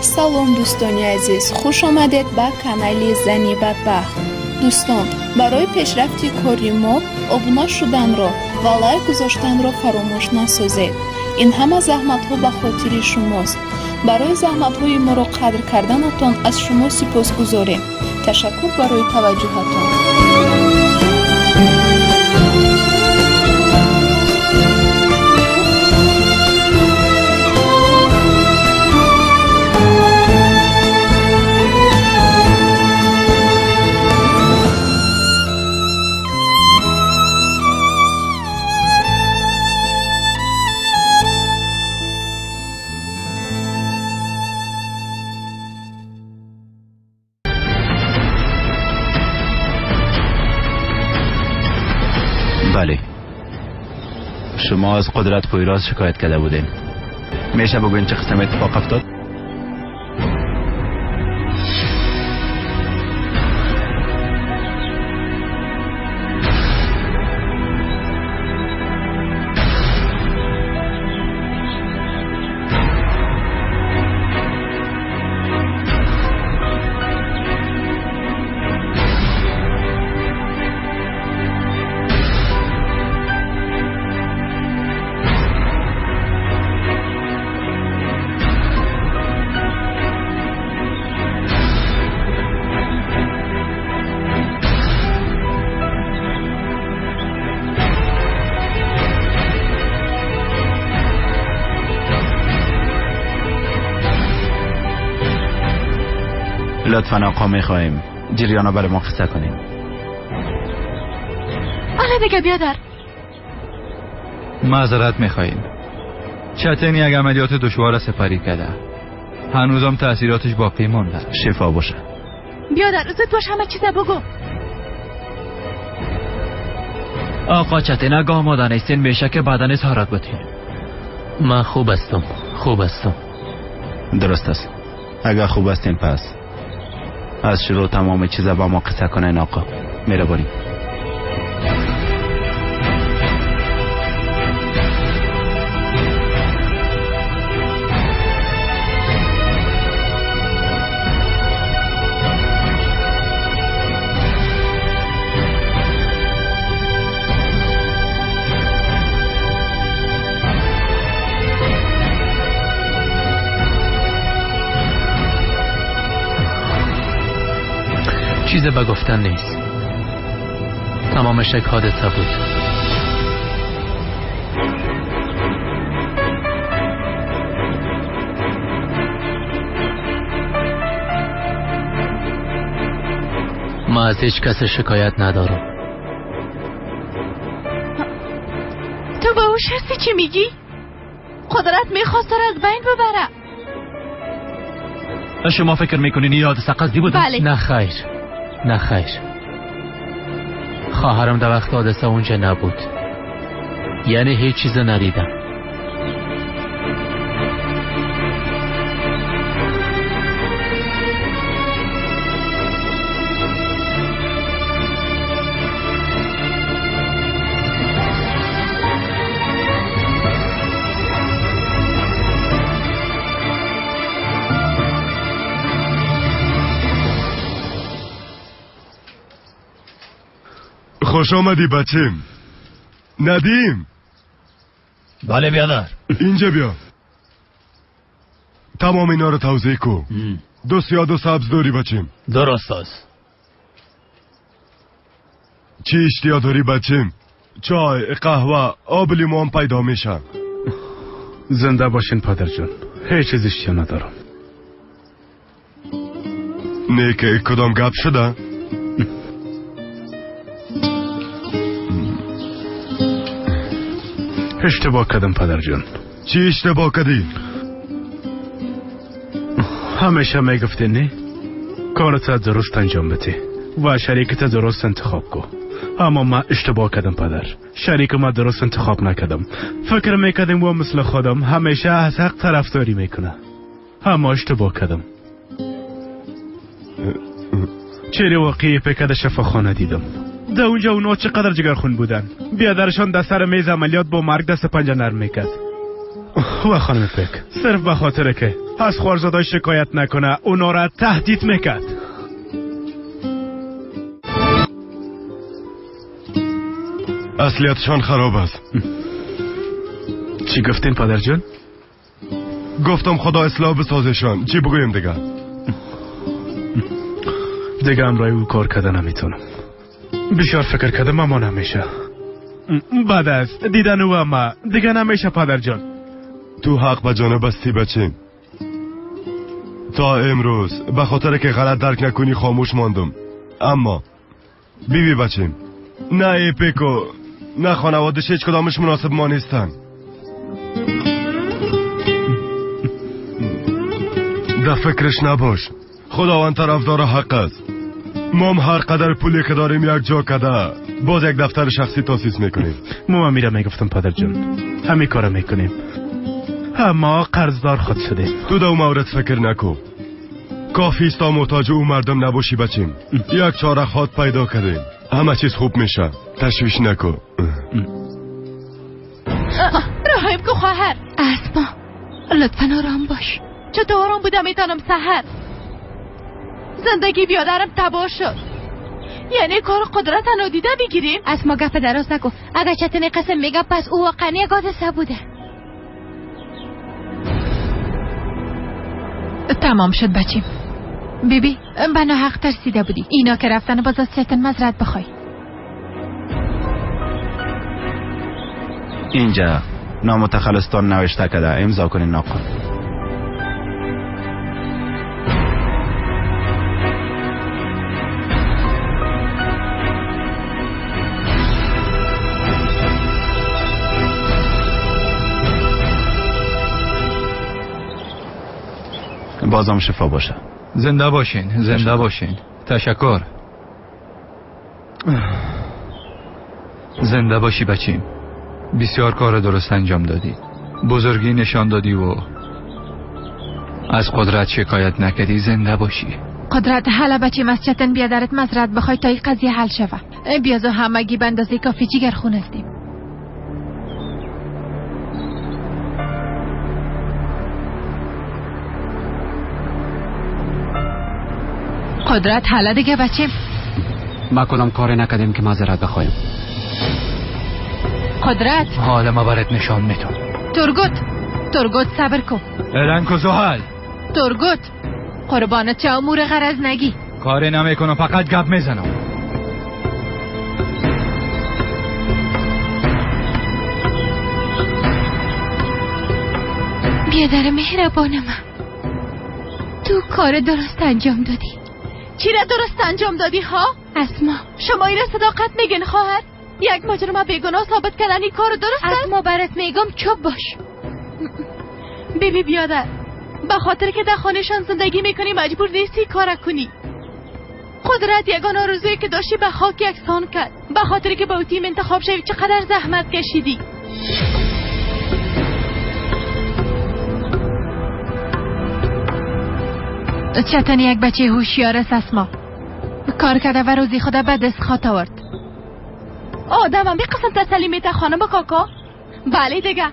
Салом, дӯстони азиз, хуш омадед ба канали Зани бадбахт. Дӯстон, барои пешрафти кори мо обуна шуданро ва лайк гузоштанро фаромӯш насозед. Ин ҳама заҳматҳо ба хотири шумост. Барои заҳматҳои моро қадр карданатон аз шумо сипосгузорем. Ташаккур барои таваҷҷӯҳатон. بله، شما از قدرت پویراز شکایت کرده بودین. میشه بگوین چه قسم اتفاق افتاد؟ لطفا آقا میخواهیم جریانا برای ما قصه کنیم. آره دیگه بیادر. معذرت میخواییم. چتن یک عملیات دشوار سپری کرده، هنوزم تاثیراتش باقی مونده. شفا باشه بیادر، زود باش همه چیزا بگو. آقا چتن اگه آماده نیستین میشه که بعدا اظهارات بتین. من خوب هستم، خوب هستم. درست است، اگه خوب هستین پس از شروع تمام چیزا با ما قصه کنین آقا. مهربانی. چیز به گفتن نیست، تمامش یک حادثه بود. ما از هیچ کس شکایت ندارم. تو با هوش هستی چی میگی؟ قدرت میخواست تو را از بین ببره. شما فکر میکنین این حادثه قصدی بوده؟ بله. نه خیر، نه خیر. خواهرم در وقت حادثه اونجا نبود، یعنی هیچ چیز ندیدم. خوش آمدی بچم. ندیم. بله بیادر. اینجا بیا. تمام اینا رو توضیح کو. دو سیاه دو سبز داری بچم. درست است. چی اشتیا داری بچم؟ چای، قهوه، آب لیمون پیدا میشه. زنده باشین پدر جان، هیچ چیز اشتیا ندارم. نه که کدام گپ شده؟ اشتباه کردم پدر جان. چی اشتباه کردی؟ همیشه میگفتی نه کارت درست انجام بده و شریکت درست انتخاب کو. اما من اشتباه کردم پدر، شریک ما درست انتخاب نکردم. فکر میکردم و مثل خودم همیشه از حق طرفداری میکنه، اما اشتباه کردم. چهره واقعی پیکر شفاخانه دیدم. در اونجا اونا چقدر جگرخون بودن. بیادرشان در سر میز عملیات با مرگ دست پنجه نرم میکرد. و خانم پیک صرف به خاطر که از خوارزادای شکایت نکنه اونا را تهدید میکرد. اصلیتشان خراب است. چی گفتین پدر جان؟ گفتم خدا اصلاح بسازشان. چی بگویم دیگه؟ دیگه امرای او کار کرده نمیتونم. بسیار فکر کردم اما نمیشه. بعد از دیدن او اما دیگه نمیشه پدر جان. تو حق به جانب هستی بچیم. تا امروز به خاطر که غلط درک نکنی خاموش ماندم. اما بیبی بچیم، نه ایپیکو نه خانوادش هیچ کدامش مناسب ما نیستن. در فکرش نباش، خداوند طرفدار حق است. ما هم هر قدر پولی که داریم یک جا کده باز یک دفتر شخصی تاسیس میکنیم. ما میرم میگفتم پدر جان همین کارو میکنیم، اما قرضدار خود شدیم. تو در مورد فکر نکن، کافی است تا محتاج او مردم نباشی بچیم. یک چاره خود پیدا کردیم، همه چیز خوب میشه، تشویش نکن. راهیم که خواهر اسما لطفا آرام باش. چطور آرام بودم میتونم سحر؟ زندگی بیادرم تباه شد. یعنی کار قدرت نادیده بگیریم؟ اسما گپ دراز نکن. اگر چتن قسم میگه پس او واقعا یک حادثه بوده. تمام شد بچیم. بیبی بنا حق ترسیده بودی. اینا که رفتن باز از چتن مزرعت بخوای. اینجا نام تخلصتان نوشته کده، امضا کنین آقا. بازم شفا باشه. زنده باشین، زنده باشین. تشکر. زنده باشی بچیم. بسیار کار درست انجام دادی. بزرگی نشان دادی و از قدرت شکایت نکردی. زنده باشی. قدرت حالا بچیم از چتن بیادرت مزرعت بخوای تا این قضیه حل شوه. بیازو همگی به اندازه کافی جگر خون هستیم. قدرت حالا دیگه بچیم. ما کدام کاری نکردیم که معذرت بخوایم. قدرت حالا ما برات نشان میدم. تورگوت، تورگوت صبر کن. الانکو زحل. تورگوت قربانت چه امور غرض نگی. کاری نمیکنم، فقط گپ میزنم. بیادر مهربانم، تو کار درست انجام دادی. چی را درست انجام دادی ها؟ اسما شما ایره صداقت میگن خواهر؟ یک مجرم بیگناه ثابت کردن این کار درست است؟ اسما برات میگم چوب باش. بیبی بیادر، به خاطر که در خانهشان زندگی میکنی مجبور نیستی کار کنی. قدرت یگان آرزویی که داشتی به خاک یکسان کرد. به خاطر که با تیم انتخاب شوی چقدر زحمت کشیدی. چتن یک بچه هوشیار است اسما. کار کرده و روزی خدا به دست خواهد آورد. آدمم بی قسم تسلی میته خانم کاکا. بله دیگه،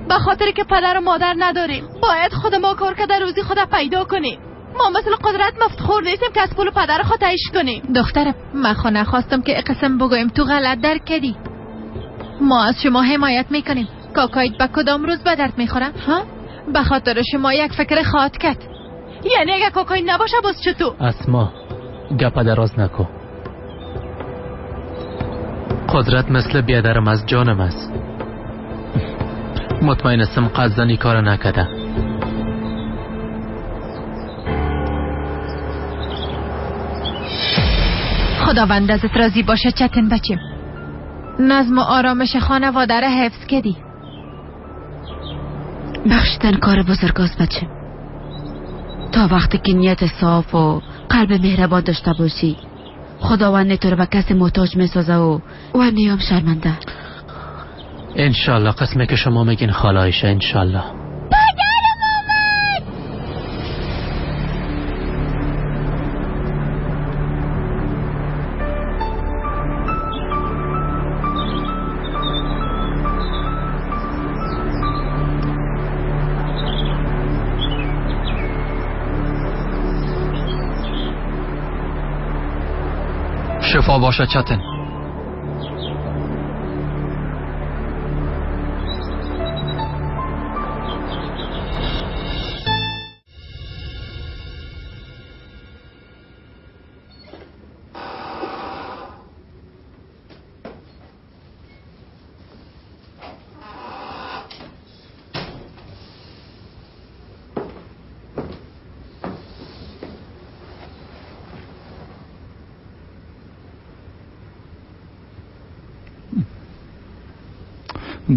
به خاطر که پدر و مادر نداریم باید خود ما کار کرده روزی خدا پیدا کنیم. ما مثل قدرت مفتخور نیستیم که از پول پدر خود عیش کنیم. دخترم من خو نخواستم که قسم بگویم تو غلط درک کردی. ما از شما حمایت میکنیم. کاکایت به کدام روز به درد میخوره؟ ها؟ به خاطر شما یک فکر خواهد کرد. یعنی اگه کاکای نباشه باز چطور؟ اسما گپ دراز نکن. قدرت مثل بیادرم از جانم است. مطمئن هستم قصداً این کار نکرده. خداوند ازت راضی باشه چتن بچیم. نظم و آرامش خانواده را حفظ کردی. بخشیدن کار بزرگ است بچه. تا وقتی که نیت صاف و قلب مهربان داشته باشی خداوند تو رو به کسی محتاج میسازه و نیام شرمنده. انشالله قسمه که شما میگین خاله عایشه. انشالله. پدرم اومد. شفا باشه چتن.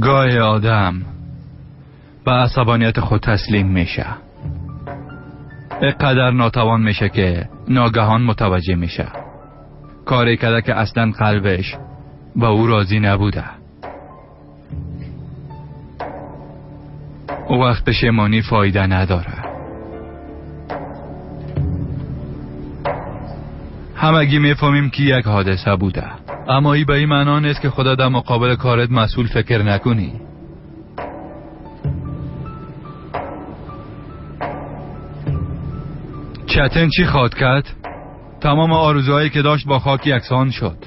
گاهی آدم به عصبانیت خود تسلیم میشه، اینقدر ناتوان میشه که ناگهان متوجه میشه کاری کرده که اصلا قلبش با او راضی نبوده. او وقت پشیمانی فایده نداره. همگی میفهمیم که یک حادثه بوده، اما ای به این معنا نیست که خدا در مقابل کارت مسئول فکر نکنی. چتن چی خواد کرد؟ تمام آرزوهایی که داشت با خاک یکسان شد.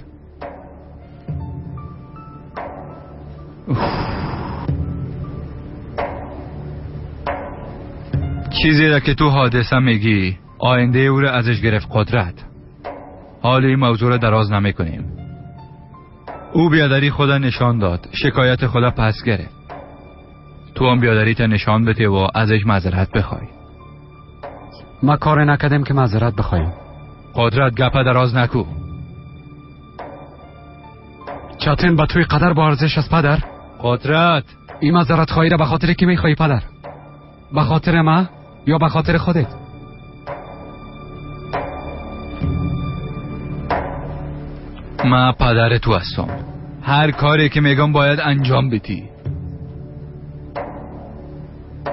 چیزی را که تو حادثه میگی آینده او را ازش گرفت قدرت. حال این موضوع را دراز نمی کنیم. او بیادری خدا نشان داد، شکایت خدا پس گرفت. تو هم بیادری تا نشان بده و ازش معذرت بخوای. ما کار نکردیم که معذرت بخوایم. قدرت گپه دراز نکو. چتن با توی قدر با ارزش از پدر. قدرت این معذرت خواهی را به خاطر کی میخوای پدر؟ به خاطر ما یا به خاطر خودت؟ ما پدر تو هستم. هر کاری که میگم باید انجام بدی.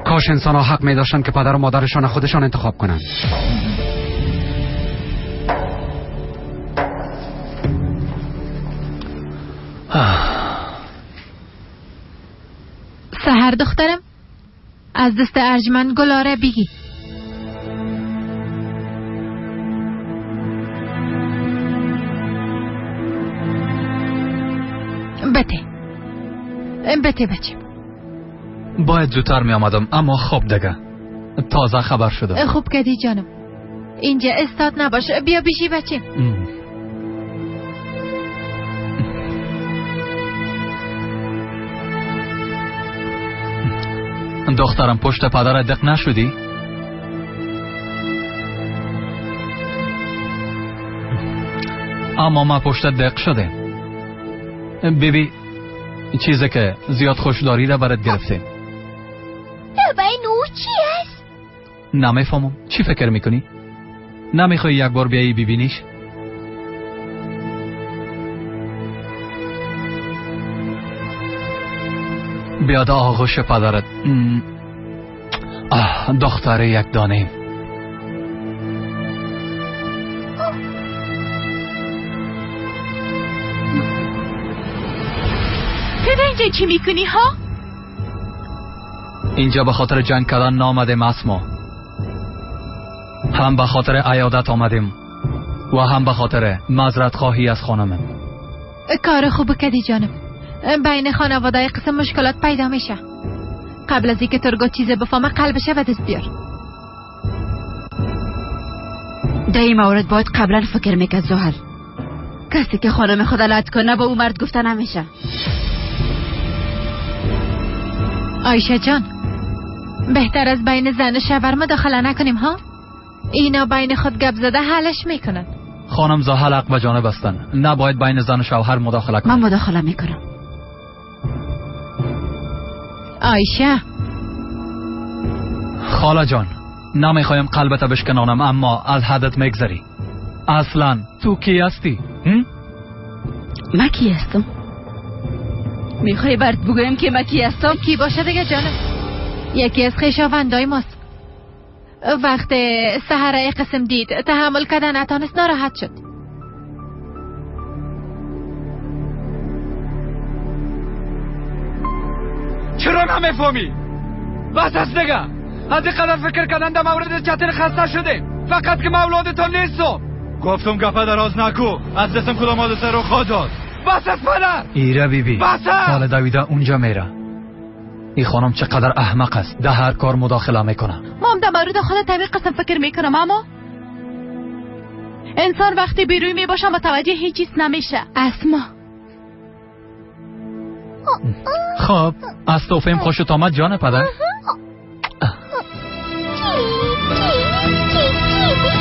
کاش انسان ها حق می داشتن که پدر و مادرشان خودشان انتخاب کنند. سحر دخترم از دست ارجمند گلاره بگی. بته بته بچه. باید زودتر می آمدم اما خواب دیگه تازه خبر شدم. خوب کردی جانم، اینجا استاد نباش، بیا بیشی بچه. دخترم پشت پدر دق نشدی؟ اما ما پشت دق شدیم. بیبی چیزی که زیاد خوش داری را برات گرفتیم. بابا این او چی است؟ نمیفهمم چی فکر میکنی؟ نمیخوای یک بار بیایی ببینیش؟ بیاد آغوش پدرت. آه دختر یک دانه. تو اینجا چی میکنی ها؟ اینجا به خاطر جنگ کردن نامدیم اسما، هم به خاطر عیادت آمدیم و هم به خاطر معذرت خواهی از خانمم. کار خوب کردی جانم. بین خانواده قسم مشکلات پیدا میشه. قبل از اینکه ترگو چیز بفهمه قلبش به دست بیار. در این مورد باید قبلا فکر میکرد زحل. کسی که خانم خود لط کنه با او مرد گفته نمیشه. عایشه جان بهتر از بین زن و شوهر مداخله نکنیم ها؟ اینا بین خود گپ زده حلش میکنن. خانم زحل حق به جانب هستن، نباید بین زن و شوهر مداخله کنیم. من مداخله میکنم. عایشه خاله جان نمیخوایم قلبت بشکنانم اما از حدت میگذری. اصلا تو کی هستی؟ من کی هستم؟ میخوای برات بگویم که من کی هستم؟ کی باشه دیگه جانم، یکی از خویشاوندای ماست. وقت سحر قسم دید تحمل کردن نتانست، ناراحت شد. چرا نمیفهمی؟ بس است دیگه. از اینقدر فکر کردن در مورد چتر خسته شده. فقط که من اولادتان نیستم. گفتم گپه دراز نکو، از دستم کدام حادثه رو خواه داد. بس از پدر! ایره بی بی، بس از! حال دویده اونجا میره. این خانم چقدر احمق است، ده هر کار مداخله میکنه. ما هم در مورد خود طبیع قسم فکر میکنم، اما انسان وقتی بیروی میباشه متوجه هیچ چیز نمیشه. اسما خب از توفیم خوشت آمد جان پدر.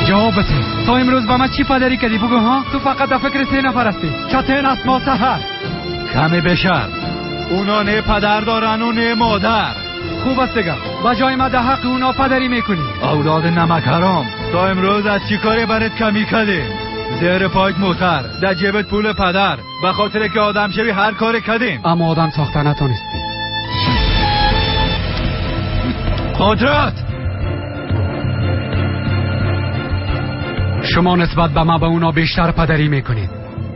جواب بده، تا امروز با من چی پدری کردی بگو ها؟ تو فقط در فکر سه نفر هستی، چتن، اسما، سحر. کمی بشر، اونا نه پدر دارن و نه مادر. خوب است دیگه، با جای ما در حق اونا پدری میکنی. اولاد نمک حرام، تا امروز از چی کاری برات کمی کردیم؟ زیر پایت موتر، در جیبت پول پدر، به خاطر که آدم شوی هر کاری کردیم، اما آدم ساخته نتونستی. قدرت شما نسبت به ما به اونا بیشتر پدری میکنید.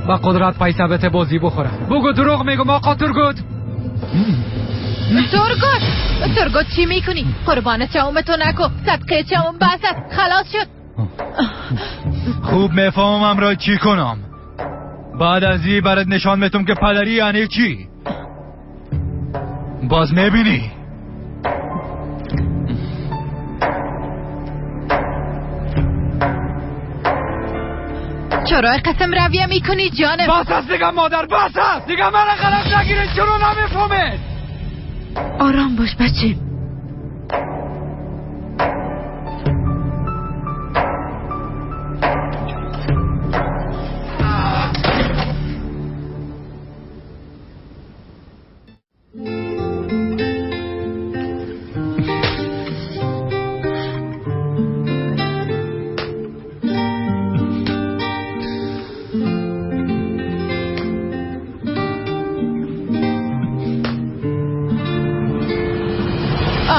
با قدرت پیسه بته بازی بخوره. بگو دروغ میگم آقا ترگوت. ترگوت، ترگوت چی میکنی؟ قربان چاوم تو نکو، صدقه چاوم بس است، خلاص شد. خوب میفهمم را چی کنم. بعد از این برات نشان میتم که پدری یعنی چی. باز میبینی. چرا قسم رویه میکنی جانم؟ بس است دیگه مادر، بس است دیگه، من غلط نگیرید، چرا نمیفهمید؟ آرام باش بچه.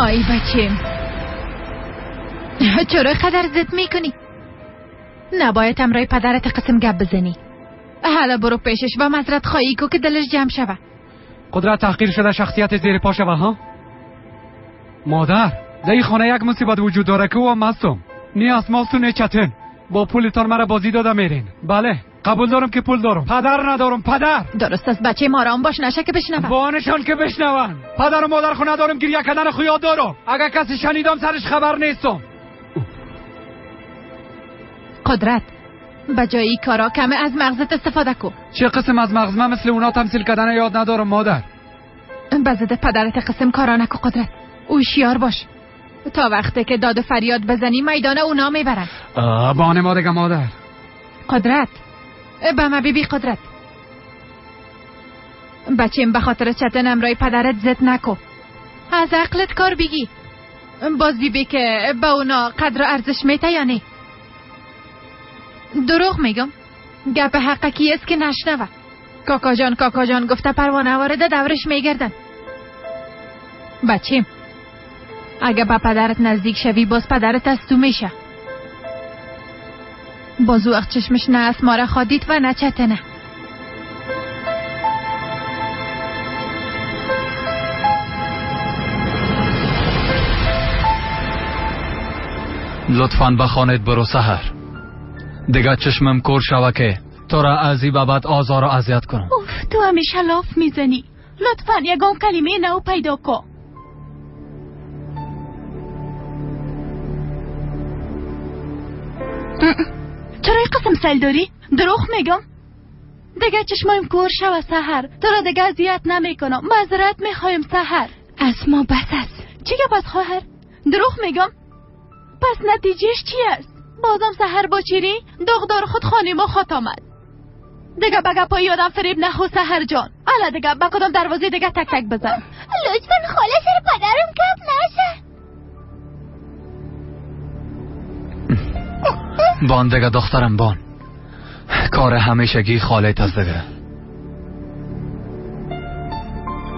آی بچه، چرا قدر زد میکنی؟ نباید امرای پدرت قسم گپ بزنی. حالا برو پیشش و معذرت خواهی کو که دلش جمع شوه. قدرت تحقیر شده، شخصیت زیر پا شوه ها؟ مادر، در این خانه یک مصیبت وجود داره که او هم هستم. نی اسماس و نی چتن. با پولتان مرا بازی داده میرین. بله قبول دارم که پول دارم، پدر ندارم. پدر درست است بچه، مارام باش نشه که بشنون. بانشان که بشنون. پدر و مادر خو ندارم، گریه کردن خو یاد دارم. اگر کسی شنیدم سرش خبر نیستم. قدرت، به جای این کارا کم از مغزت استفاده کو. چه قسم از مغز؟ من مثل اونا تمثیل کردن یاد ندارم مادر. به ضد پدرت قسم کارا نکو قدرت، هوشیار باش. تا وقتی که داد و فریاد بزنی میدان اونا میبرن. بانه ما دیگه مادر. قدرت، به ما بی قدرت بچیم، به خاطر چتن امرای پدرت زد نکو. از عقلت کار بگی. باز بی بی که به اونا قدر و ارزش میته یا نه؟ دروغ میگم؟ گپ حقکی است که نشنوه. کاکا جان کاکا جان گفته پروانه وارد دورش میگردن. بچیم، اگه به پدرت نزدیک شوی باز پدرت از تو میشه. باز وقت چشمش نه اسماره خادید و نه چتنه. لطفاً بخوانید برو سحر. دیگه چشمم کور شوه که تو را از این بابت آزار و اذیت کنم. اوف، تو همیشه لاف میزنی. لطفاً یگان کلمه نو پیدا کن. چرا این قسم سیل داری؟ دروغ میگم؟ دیگه چشمایم کور شوه سحر، تو را دیگه اذیت نمیکنم. معذرت میخوایم سحر. اسما بس است. چی گپ از خواهر؟ دروغ میگم؟ پس نتیجهش چی است؟ بازم سحر با چیری داغدار خود خانه ما خات آمد. دیگه به گپای آدم فریب نخو سحر جان. الا دیگه به کدام دروازه دیگه تک تک بزن. لطفا خاله سر پدرم گپ نشه. بان دیگه دخترم بان. کار همیشگی خالت از دیگه.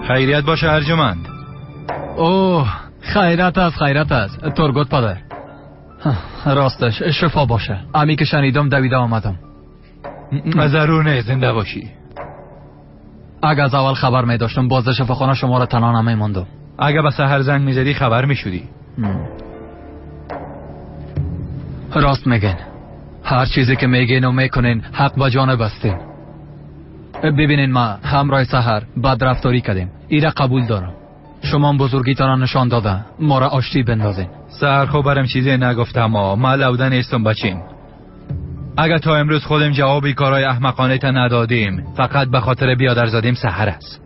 خیریت باشه ارجمند. اوه خیرت است، خیرت است ترگوت پدر. راستش شفا باشه. امی که شنیدم دویده آمدم. ضرور زنده باشی. اگه از اول خبر می داشتم باز در شفاخانه شما را تنها نمی ماندم. اگه به سحر زنگ میزدی خبر میشدی. راست میگن. هر چیزی که میگین و میکنین حق به جانب هستین. ببینین ما همراه سحر بد رفتاری کردیم، ایره قبول دارم. شما بزرگیتان نشان داده ما را آشتی بندازین. سحر خب برم چیزی نگفتم، ما لوده نیستم بچیم. اگر تا امروز خودم جوابی کارهای احمقانه تا ندادیم فقط به خاطر بیادر زادیم سحر است.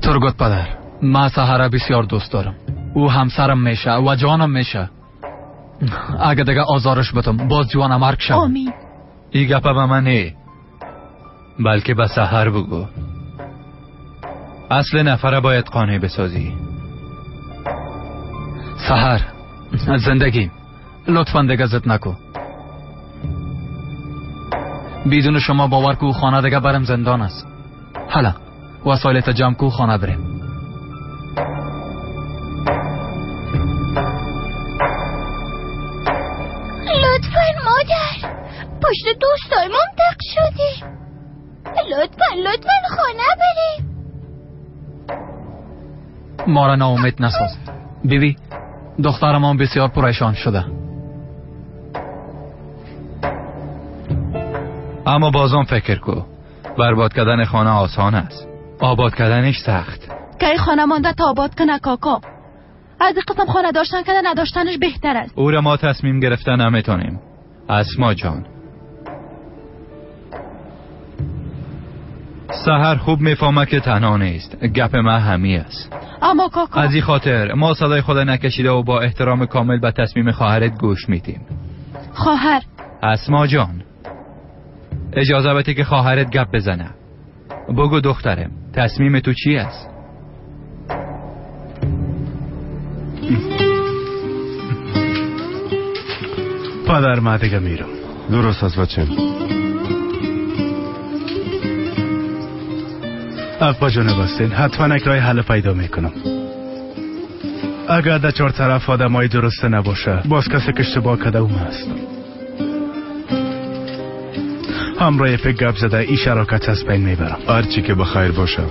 ترگوت پدر، ما سحر بسیار دوست دارم. او همسرم میشه و جانم میشه. اگه دیگه آزارش بتم باز جوانم مرگ شم. آمین. ای گپه به من نه، بلکه به سحر بگو. اصل نفره باید قانع بسازی. سحر زندگی لطفا دیگه زد نکو. بدون شما باور کو خانه دیگه برم زندان است. حالا وسایلت جمع کو خانه بریم. لطفا مادر، پشت دوستایمون تق شدیم. لطفا خانه بریم. ما را ناامید نساز. بیبی دخترمان بسیار پریشان شده. اما بازم فکر کو، برباد کردن خانه آسان است، آباد کردنش سخت. کی خانه مانده تا آباد کنه کاکا؟ از این قسم خانه داشتن که نداشتنش بهتر است. او را ما تصمیم گرفتن نمیتونیم. اسما جان، سحر خوب میفهمه که تنها نیست. گپ ما همی است. اما کاکا از این خاطر ما صدای خود نکشیده و با احترام کامل به تصمیم خواهرت گوش میدیم. خواهر اسما جان، اجازه بده که خواهرت گپ بزنه. بگو دخترم تصمیم تو چی است؟ پدر ما دیگه میرم. درست است بچم. اقبا جان بستین، حتما یک راه حل پیدا میکنم. اگر در چهار طرف آدمای درسته نباشه باز کسی که اشتباه کرده اوم است. همراه فکر گپ زده این شراکت از بین میبرم. هرچی که بخیر باشه.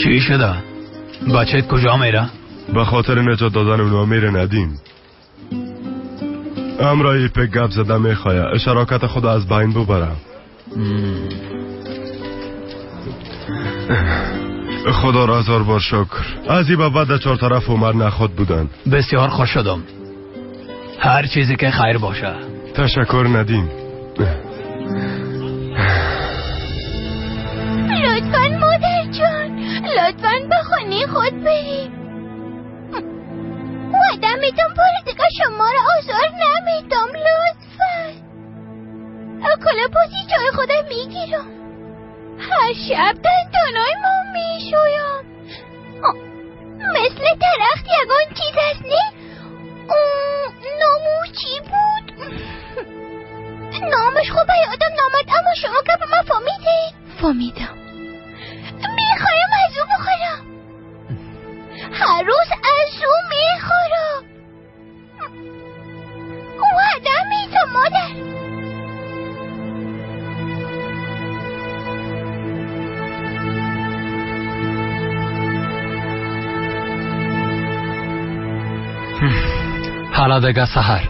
چی شده؟ بچهت کجا میره؟ به خاطر نجات دادن اونا میره ندیم. همراه پک گپ زده میخواه شراکت خود از بین ببره. خدا را هزار بار شکر از این به بعد چهار طرف عمر نخود بودن. بسیار خوش شدم. هر چیزی که خیر باشه. تشکر ندیم. لطفا مادر جان، لطفا به خانه خود بریم. وعده میدم بار دیگه شما را آزار نمیدم. لطفا کلا پاسی جای خودم میگیرم. هر شب دندانای ما میشویم. مثل درخت یگان چیز هست نه؟ نامو چی بود؟ نامش خوب یادم نامد، اما شما که به من فهمیده. فهمیدم. میخوایم از او بخورم. هر روز از او میخورم. وعده میدم مادر. حالا دیگه سحر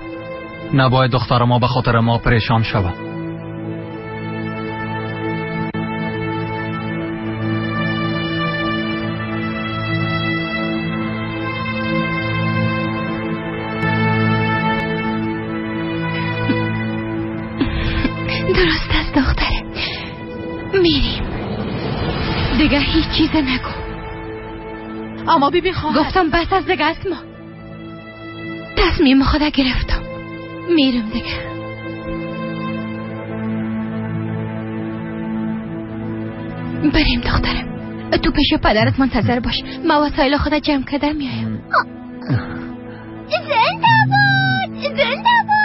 نباید دختر ما به خاطر ما پریشان شود. درست است دختره، میریم دیگه. هیچ چیز نگو. اما بی بی خواهر گفتم بس از دیگه اسما. تصمیم خدا گرفتم، میرم دیگه. بریم دخترم، تو پیش پدرت منتظر باش. ما وسایل خدا جمع کرده میایم. زنده باد، زنده باد.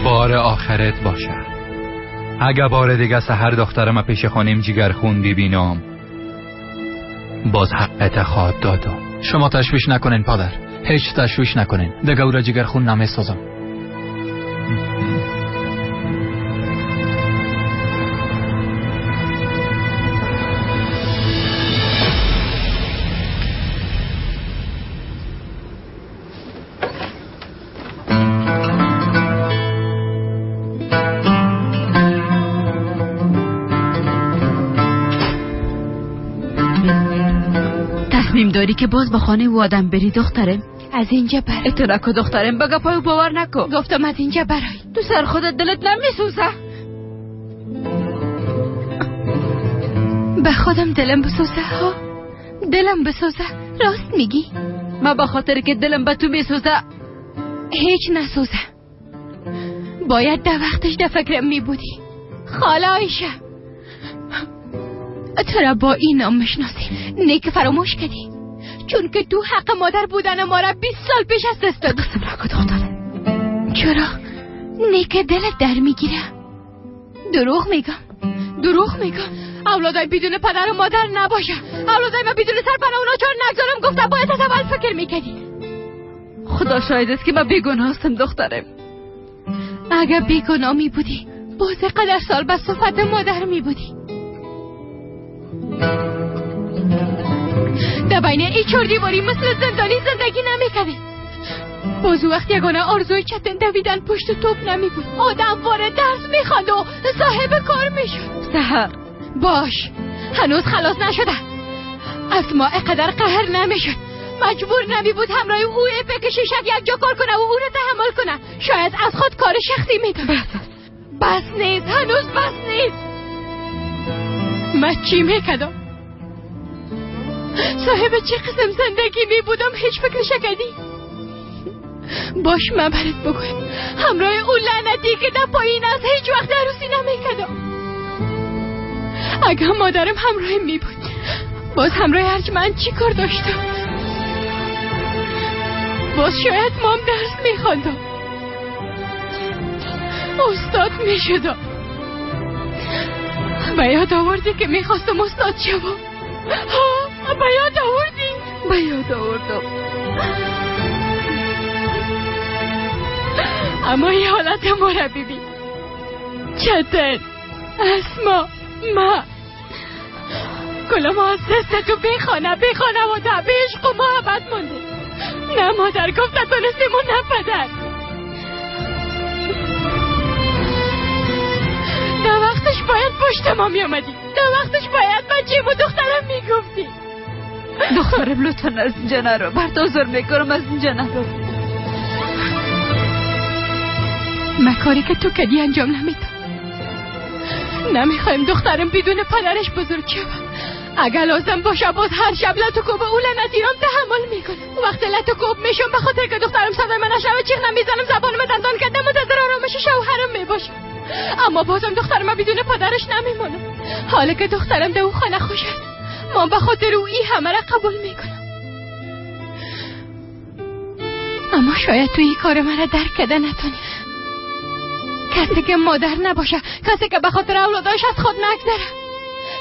بار آخرت باشه. اگه بار دیگه سحر دخترم پیش خانم جیگر خوندی بینم باز حقت خواد دادم. شما تشویش نکنین پدر، ҳеҷ ташвиш накунен, дига ӯра ҷигархун намесозам. داری که باز به خانه او آدم بری دخترم؟ از اینجا برای. اتو نکو دخترم، به گپای باور نکو. گفتم از اینجا برای. تو سر خودت دلت نمیسوزه؟ به خودم دلم بسوزه ها، دلم بسوزه. راست میگی؟ ما به خاطر که دلم به تو میسوزه. هیچ نسوزه. باید در وقتش در فکرم میبودی. خاله عایشه، تو را با این نام میشناسیم، نیک فراموش کردی، چون که تو حق مادر بودن ما را 20 سال پیش از دست دادی. قسم نکن دختره. چرا؟ نیک دلت در میگیره. دروغ میگم، دروغ میگم. اولادای بدون پدر و مادر نباشه، اولادای من بدون سرپناه و ناچار نگذارم. گفتم باید از اول فکر میکردی. خدا شاهد است که من بیگناه هستم دخترم. اگر بیگناه میبودی باز قدر سال به صفت مادر میبودی. در بین ای چهار دیواری مثل زندانی زندگی نمیکردی. باز وقت یگانه آرزوی چتن دویدن پشت توپ نمی بود. آدم وارد درس میخواند و صاحب کار میشد. سحر باش، هنوز خلاص نشده. از ما اقدر قهر نمیشد. مجبور نمی بود همراه او بکشه شک یک جا کار کنه و او را تحمل کنه. شاید از خود کار شخصی میداد. بس نیست، هنوز بس نیست. من چی میکردم؟ صاحب چه قسم زندگی می بودم؟ هیچ فکر شکدی؟ باش من برات بگویم، همراه اون لعنتی که در پایین از هیچ وقت عروسی نمیکردم. اگه مادرم همراه می بود، باز همراه ارجمند چی کار داشتم؟ باز شاید مام درس میخواندم، استاد میشدم. به یاد آوردی که میخواستم استاد شوم؟ به یاد آوردی؟ به یاد آوردم. اما این حالت ما را ببین. چتن، اسما، ما کل ما از دست تو بی خانه، بی خانواده، بی عشق و محبت مونده. نه مادر گفت نتونستیم و نه پدر. در وقتش باید پشت ما می آمدی. در وقتش باید بچه و دخترم می گفتی. دخترم لطفا از اینجا نرو، بر تو زور میکنم از اینجا نرو. من کاری که تو کدی انجام نمیدم. نمیخوایم دخترم بدون پدرش بزرگ شود. اگر لازم باشه باز هر شب لطو کوب او لعنتی رام تحمل میکنم. وقتی لطو کوب میشم به خاطر که دخترم صدای من نشود چیغ نمیزنم، زبانم دندان کردم، منتظر آرامش شوهرم میباشم. اما بازم دخترم بدون پدرش نمیمانم. حالا که دخترم در او خانه خوش است، ما به خاطر او این همه را قبول میکنم. اما شاید تو این کار مرا درک کرده نتونی. کسی که مادر نباشه، کسی که به خاطر اولاداش از خود نگذره،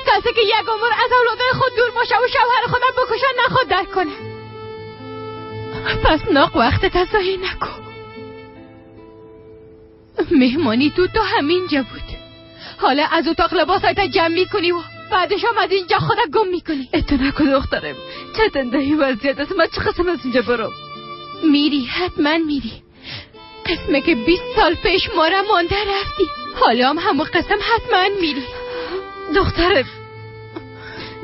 کسی که یک عمر از اولادای خود دور باشه و شوهر خودم بکشه نخواد درک کنه. پس ناق وقت تضاهی نکن. مهمانی تو تو همینجا بود. حالا از اتاق لباسایت جمع میکنی و بعدش هم از اینجا خودت گم میکنی. اتو نکن دخترم، چه تندهی وضعیت است. من چه قسم از اینجا برم؟ میری، حتما میری. قسمه که 20 سال پیش ما را مانده رفتی، حالا هم همون قسم حتما میری. دخترم،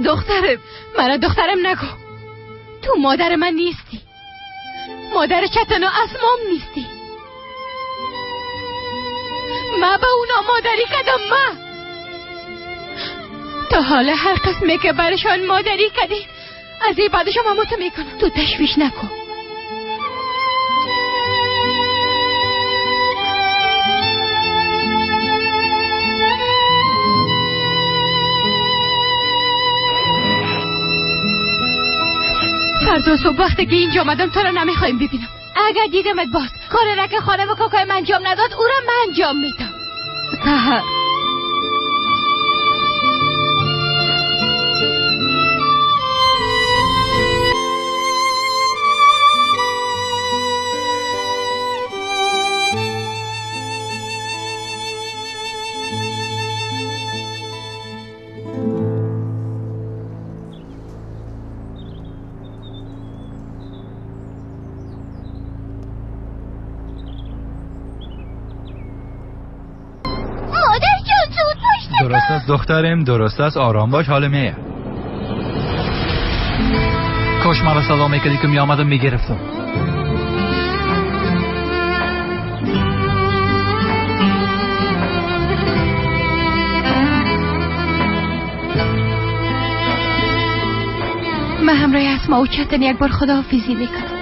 دخترم، مرا دخترم نگو. تو مادر من نیستی، مادر چتن و اسمام نیستی. ما به اونا مادری کردم. ما تا حالا هر قسمه که برشان مادری کردی، از این بعدش هم تو میکنم. تو تشویش نکن. فردا صبح وقتی که اینجا آمدم تو را نمیخوایم ببینم. اگر دیدمت باز کار را که خانم کاکای من انجام نداد او را من انجام میدم. سحر، درست است دخترم، درست است، آرام باش، حال میه. کاش مرا صدا میکردی که میآمدم میگرفتم. من همراه اسما و چتن یک بار خداحافظی میکنم.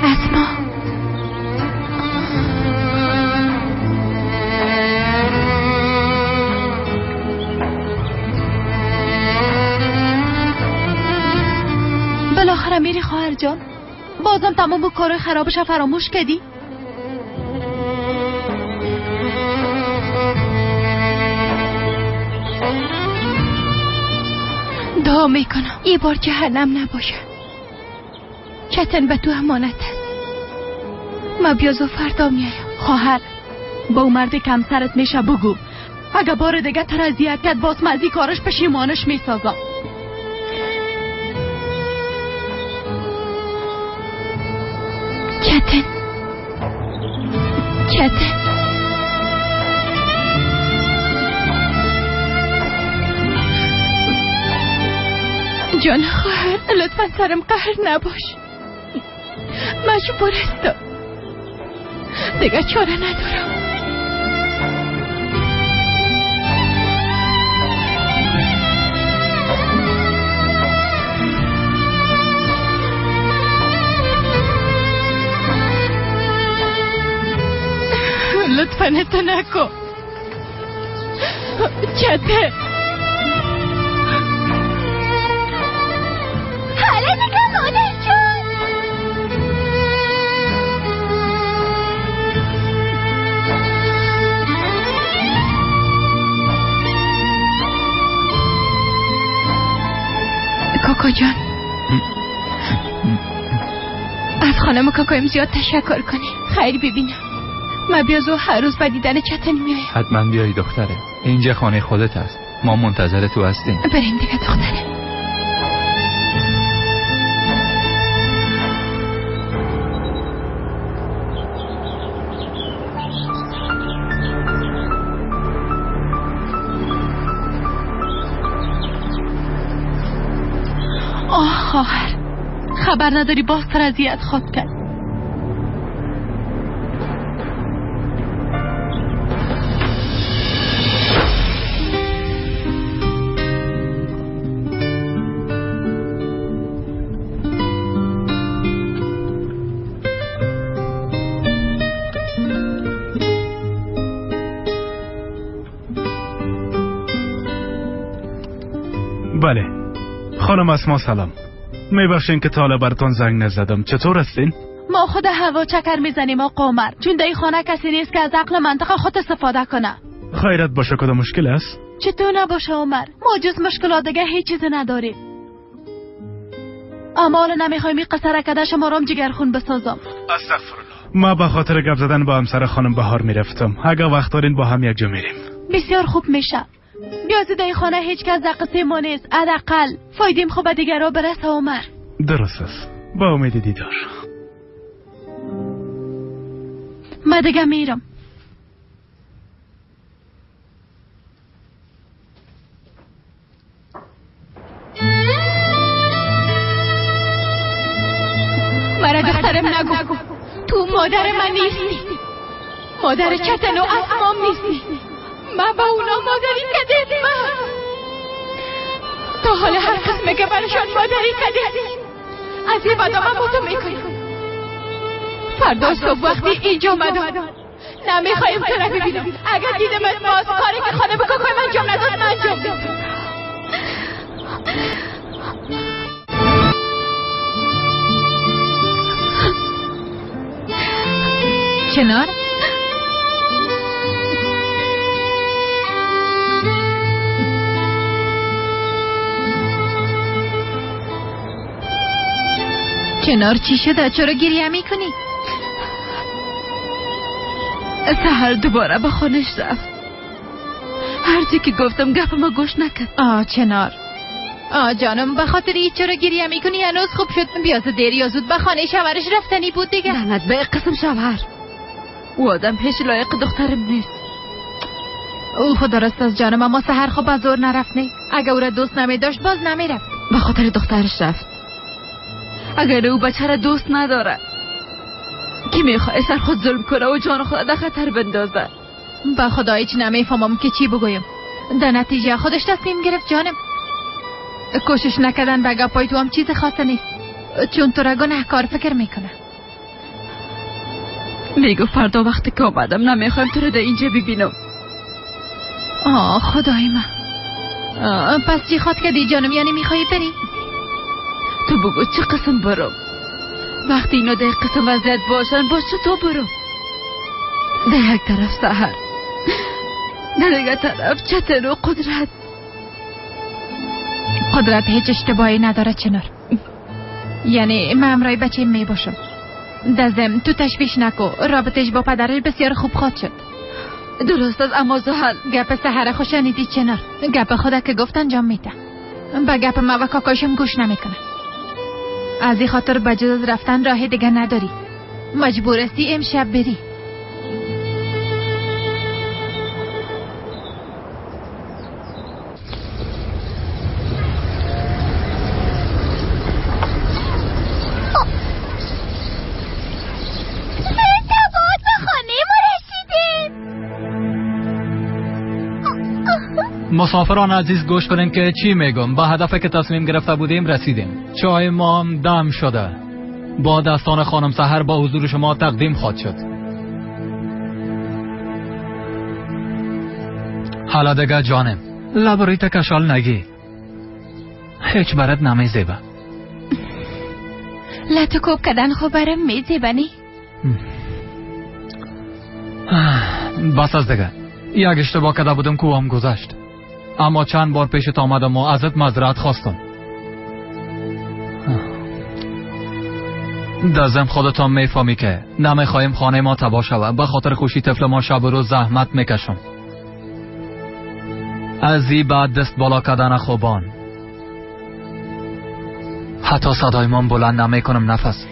اسما بالاخره میری خواهر جان؟ بازم تمام کار خرابش فراموش کردی؟ دعا میکنم یه بار جهنم نباشه. چتن به تو امانت است. ما بیازو فردا میایم. خواهر با او مرد کم سرت میشه بگو اگه بار دیگه تر اذیت کرد باز مزی کارش پشیمانش میسازم. چتن چتن جان خواهر لطفا سرم قهر نباش. مجبور هستم دیگه چاره ندارم. لطفا تو نکن چته. حالا دیگه مادر جان. کاکا جان از خانم کاکایم زیاد تشکر کنی. خیر ببینم. من بیازو هر روز به دیدن چتن میایم. حتما بیایی دختره، اینجا خانه خودت است، ما منتظر تو هستیم. بریم دیگه دختره. آه خواهر خبر نداری باز تر اذیت خواد کرد. بله خانم اسما سلام، میبخشین که تا حالا براتون زنگ نزدم. چطور هستین؟ ما خود هوا چکر میزنیم آقا عمر، چون در خانه کسی نیست که از عقل منطق خود استفاده کنه. خیرت باشه، کدام مشکل است؟ چطور نباشه عمر، ما جز مشکلات دیگه هیچ چیز نداریم. اما حالا نمیخوایم این قصه را کده شما رام جگرخون بسازم. استغفرالله. ما به خاطر گپ زدن با همسر خانم بهار میرفتم. اگه وقت دارین با هم یک جا میریم. بسیار خوب میشه. بیازی در خانه هیچ کس در قصه ما نیست. حداقل فایدیم خوب دیگرا برسه عمر. درست است. با امید دیدار. من دیگه میرم. مرا دخترم نگو تو مادر من نیستی، مادر چتن و اسمام نیستی. من با اونا مادری کردم. من تا حال هر قسمه که برشان مادری کردم. از این بعد من با تو میکنم. فردا صبح وقتی اینجا اومدم نمیخوایم تو را ببینم. اگر دیدمت باز کاری که خانم کاکایم انجام نداد من انجام دادم. چنار چنار چی شده؟ چرا گریه میکنی؟ سحر دوباره به خانش رفت. هرچی که گفتم گپ ما گوش نکرد. آه چنار، آه جانم، به خاطر این چرا گریه میکنی؟ هنوز خوب شد. بیاز دیر یا زود به خانه شوهرش رفتنی بود دیگه. لعنت به قسم شوهر، او آدم هیچ لایق دخترم نیست. او خود درست است جانم، اما سحر خب از زور نرفت. نه اگه او را دوست نمی داشت باز نمی رفت. به خاطر دخترش رفت. اگر او بچه را دوست نداره کی میخواه سر خود ظلم کنه و جان خود در خطر بندازه؟ به خدا هیچ نمیفهمم که چی بگویم. در نتیجه خودش تصمیم گرفت جانم. کوشش نکردن به گپای تو هم چیز خاص نیست، چون تو را گناهکار فکر میکنه. میگو فردا وقتی که آمدم نمیخوایم تو رو در اینجا ببینم. آه خدای من، پس چی خواد کردی جانم؟ یعنی میخوایی بری؟ تو بگو چه قسم برم؟ وقتی اینا در قسم وضعیت باشن باز چطور برم؟ در یک طرف سحر، در دیگر طرف چتر و قدرت. قدرت هیچ اشتباهی نداره چنار. یعنی من امرای بچه می باشم. دزم تو تشویش نکو، رابطش با پدرش بسیار خوب خواد شد. درست از اما زحل گپ سحر خوشنیدی چنار. گپ خدا که گفت انجام میده، به گپ ما و کاکاشم گوش نمیکنه. از این خاطر بجز از رفتن راه دیگه نداری، مجبور هستی امشب بری. مسافران عزیز گوش کنین که چی میگم. به هدفی که تصمیم گرفته بودیم رسیدیم. چای ما هم دم شده. با دستان خانم سحر با حضور شما تقدیم خواهد شد. حالا دیگه جانم لبریت کشال نگی، هیچ برات نمیزیبه. لطو کوب کردن خو برم میزیبه نی؟ بس از دیگه، یک اشتباه کرده بودم که هم گذشت. اما چند بار پیشت آمدم و ازت معذرت خواستم. دزم خودتان میفهمی که نمیخواهیم خانه ما تباه شود. به خاطر خوشی طفل ما شب و روز زحمت میکشم. از این بعد دست بالا کردن خوبان، حتی صدای من بلند نمیکنم. نفس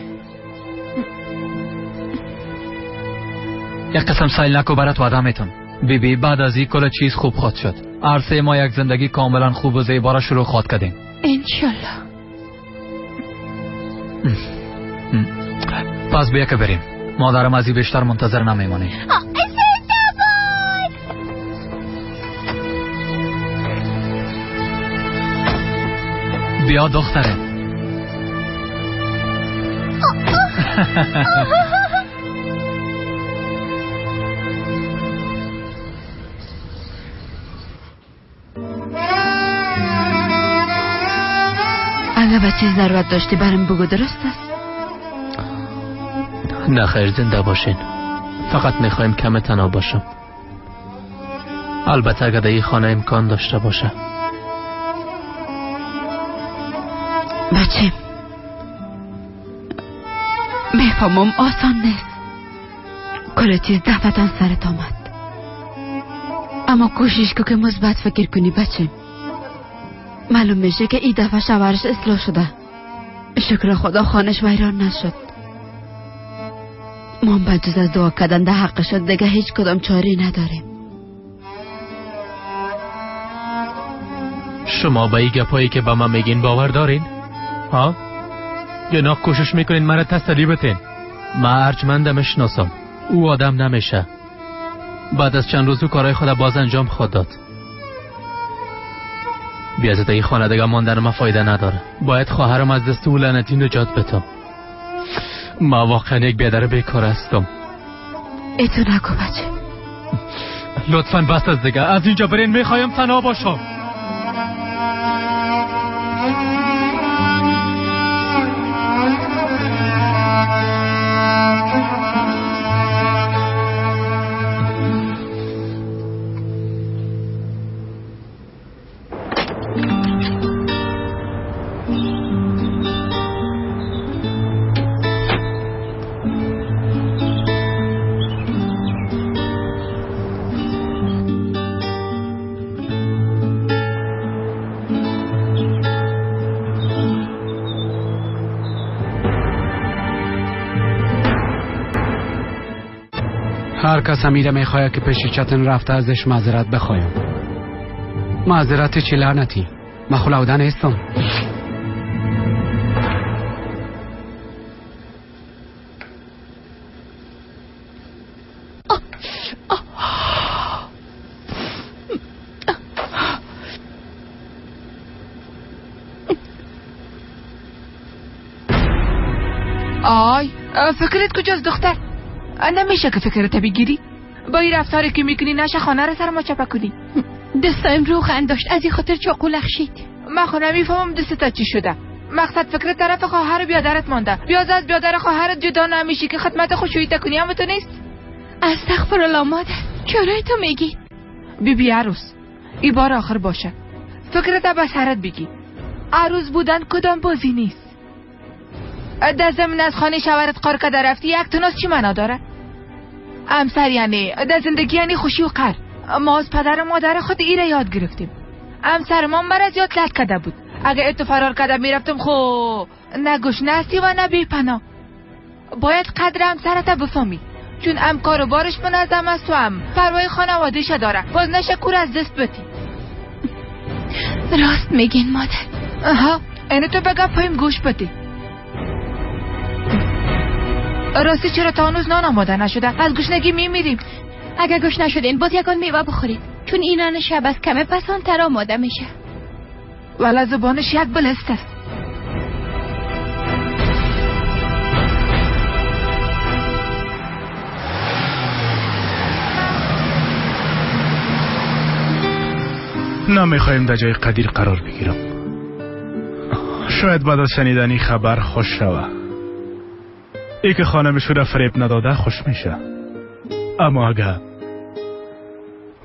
یک قسم سیل نکو، برات وعده میتم بی بی. بعد از این کل چیز خوب خواهد شد. عرصه ما یک زندگی کاملا خوب و زیبا را شروع خواهد کردیم انشالله. پس بیا که بریم. مادرم از این بیشتر منتظر نمیمانه. بیا دختره. اگه به چیز ضرورت داشتی برم بگو، درست است؟ نه خیر، زنده باشین. فقط میخوایم کم تنها باشم. البته اگر در این خانه امکان داشته باشه. بچه میفهمم آسان نیست، کل چیز دفعتا سرت آمد، اما کوشش کو که مثبت فکر کنی بچه. معلوم میشه که این دفعه شوهرش اصلاح شده. شکر خدا خانش ویران نشد. ما به جز از دعا کردن در حق شد دیگه هیچ کدام چاره نداریم. شما به این گپایی که به من میگین باور دارین؟ ها؟ یا نه کوشش میکنین مرا تسلی بتین؟ من ارجمندم میشناسم، او آدم نمیشه. بعد از چند روز او کارهای خود باز انجام خواهد داد. بیازده این خانه دیگه ماندن من فایده نداره. باید خواهرم از دست او لعنتی نجات بدم. ما واقعا یک بیادر بیکار هستم. ایتو نگو بچه. لطفا بس از دیگه، از اینجا برین، میخوایم تنها باشم. هر کس امیره میخواد که پیش چتن رفته ازش معذرت بخوایم. معذرت چی لعنتی؟ من خلاوده نیستم. آی فکرت کجاست دختر؟ نمیشه که فکرت بگیری؟ با این رفتاری که میکنی نشه خانه رو سر ما چپه کنی. دستایم روغن داشت، از این خاطر چاقو لخشید. من خو نمیفهمم دستت چی شده. مقصد فکر طرف خواهر بیادرت مانده. بیاز از بیادر خواهرت جدا نمیشی که خدمت خوشویی کنی، هم تو نیست. استغفر الله مادر، چرا تو میگی؟ بی بی عروس، ای بار آخر باشه. فکرت به سرت بگی. عروس بودن کدام بازی نیست. در زمین از خانه شوهرت قار کده رفتی، یک تناس چی معنا داره؟ همسر یعنی در زندگی یعنی خوشی و قهر. ما از پدر و مادر خود ایره یاد گرفتیم. همسر ما مرا زیاد لط کده بود. اگه اتو فرار کده میرفتم خو نه گشنه هستی و نه بی پناه. باید قدر همسرت بفهمی، چون هم کار و بارش منظم است و هم پروای خانواده‌ش داره. باز نشه کور از دست بتی. راست میگین مادر. آها، اینو تو بگم پایم گوش بده. راستی چرا تا هنوز نان آماده نشده؟ از گشنگی میمیریم. اگر گشنه نشدین باز یکان میوه بخورید، چون این نان شب از کمه پسانتر آماده میشه. والا زبانش یک بلست است. نمیخوایم در جای قدیر قرار بگیرم. شاید بعد از شنیدن خبر خوش شوه. ای که خانمش را فریب نداده خوش میشه. اما اگه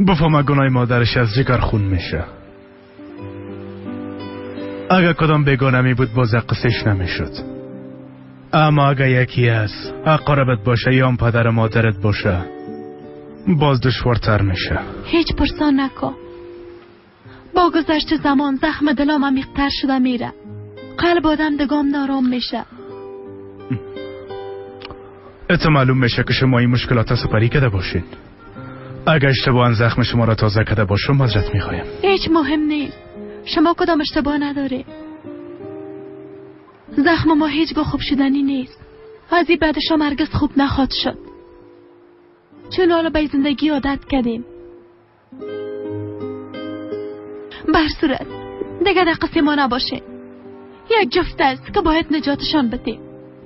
بفهمه گناه مادرش از جگر خون میشه. اگه کدام بیگانه می بود باز قصهش نمیشد. اما اگه یکی از اقاربت باشه یا پدر مادرت باشه باز دشوارتر میشه. هیچ پرسان نکن. با گذشت زمان زخم دلام عمیق‌تر شده میره. قلب آدم دگام نارام میشه. ات معلوم میشه که شما این مشکلات سپری کرده باشین. اگه اشتباها زخم شما را تازه کرده باشم معذرت میخوایم. هیچ مهم نیست. شما کدام اشتباه نداره. زخم ما هیچگاه خوب شدنی نیست. از این بعدش هم هرگز خوب نخواد شد. چون حالا به زندگی عادت کردیم. بر صورت دیگه در قصه ما نباشه. یک جفت است که باید نجاتشان بدیم.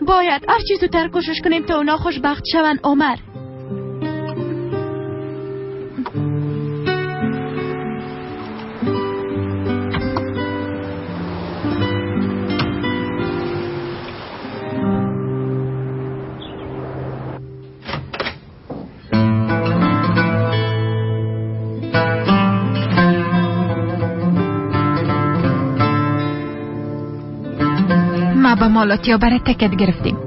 باید هر چیز زودتر کوشش کنیم تا اونا خوشبخت شون. عمر ما به مالاتیا برای تکت گرفتیم.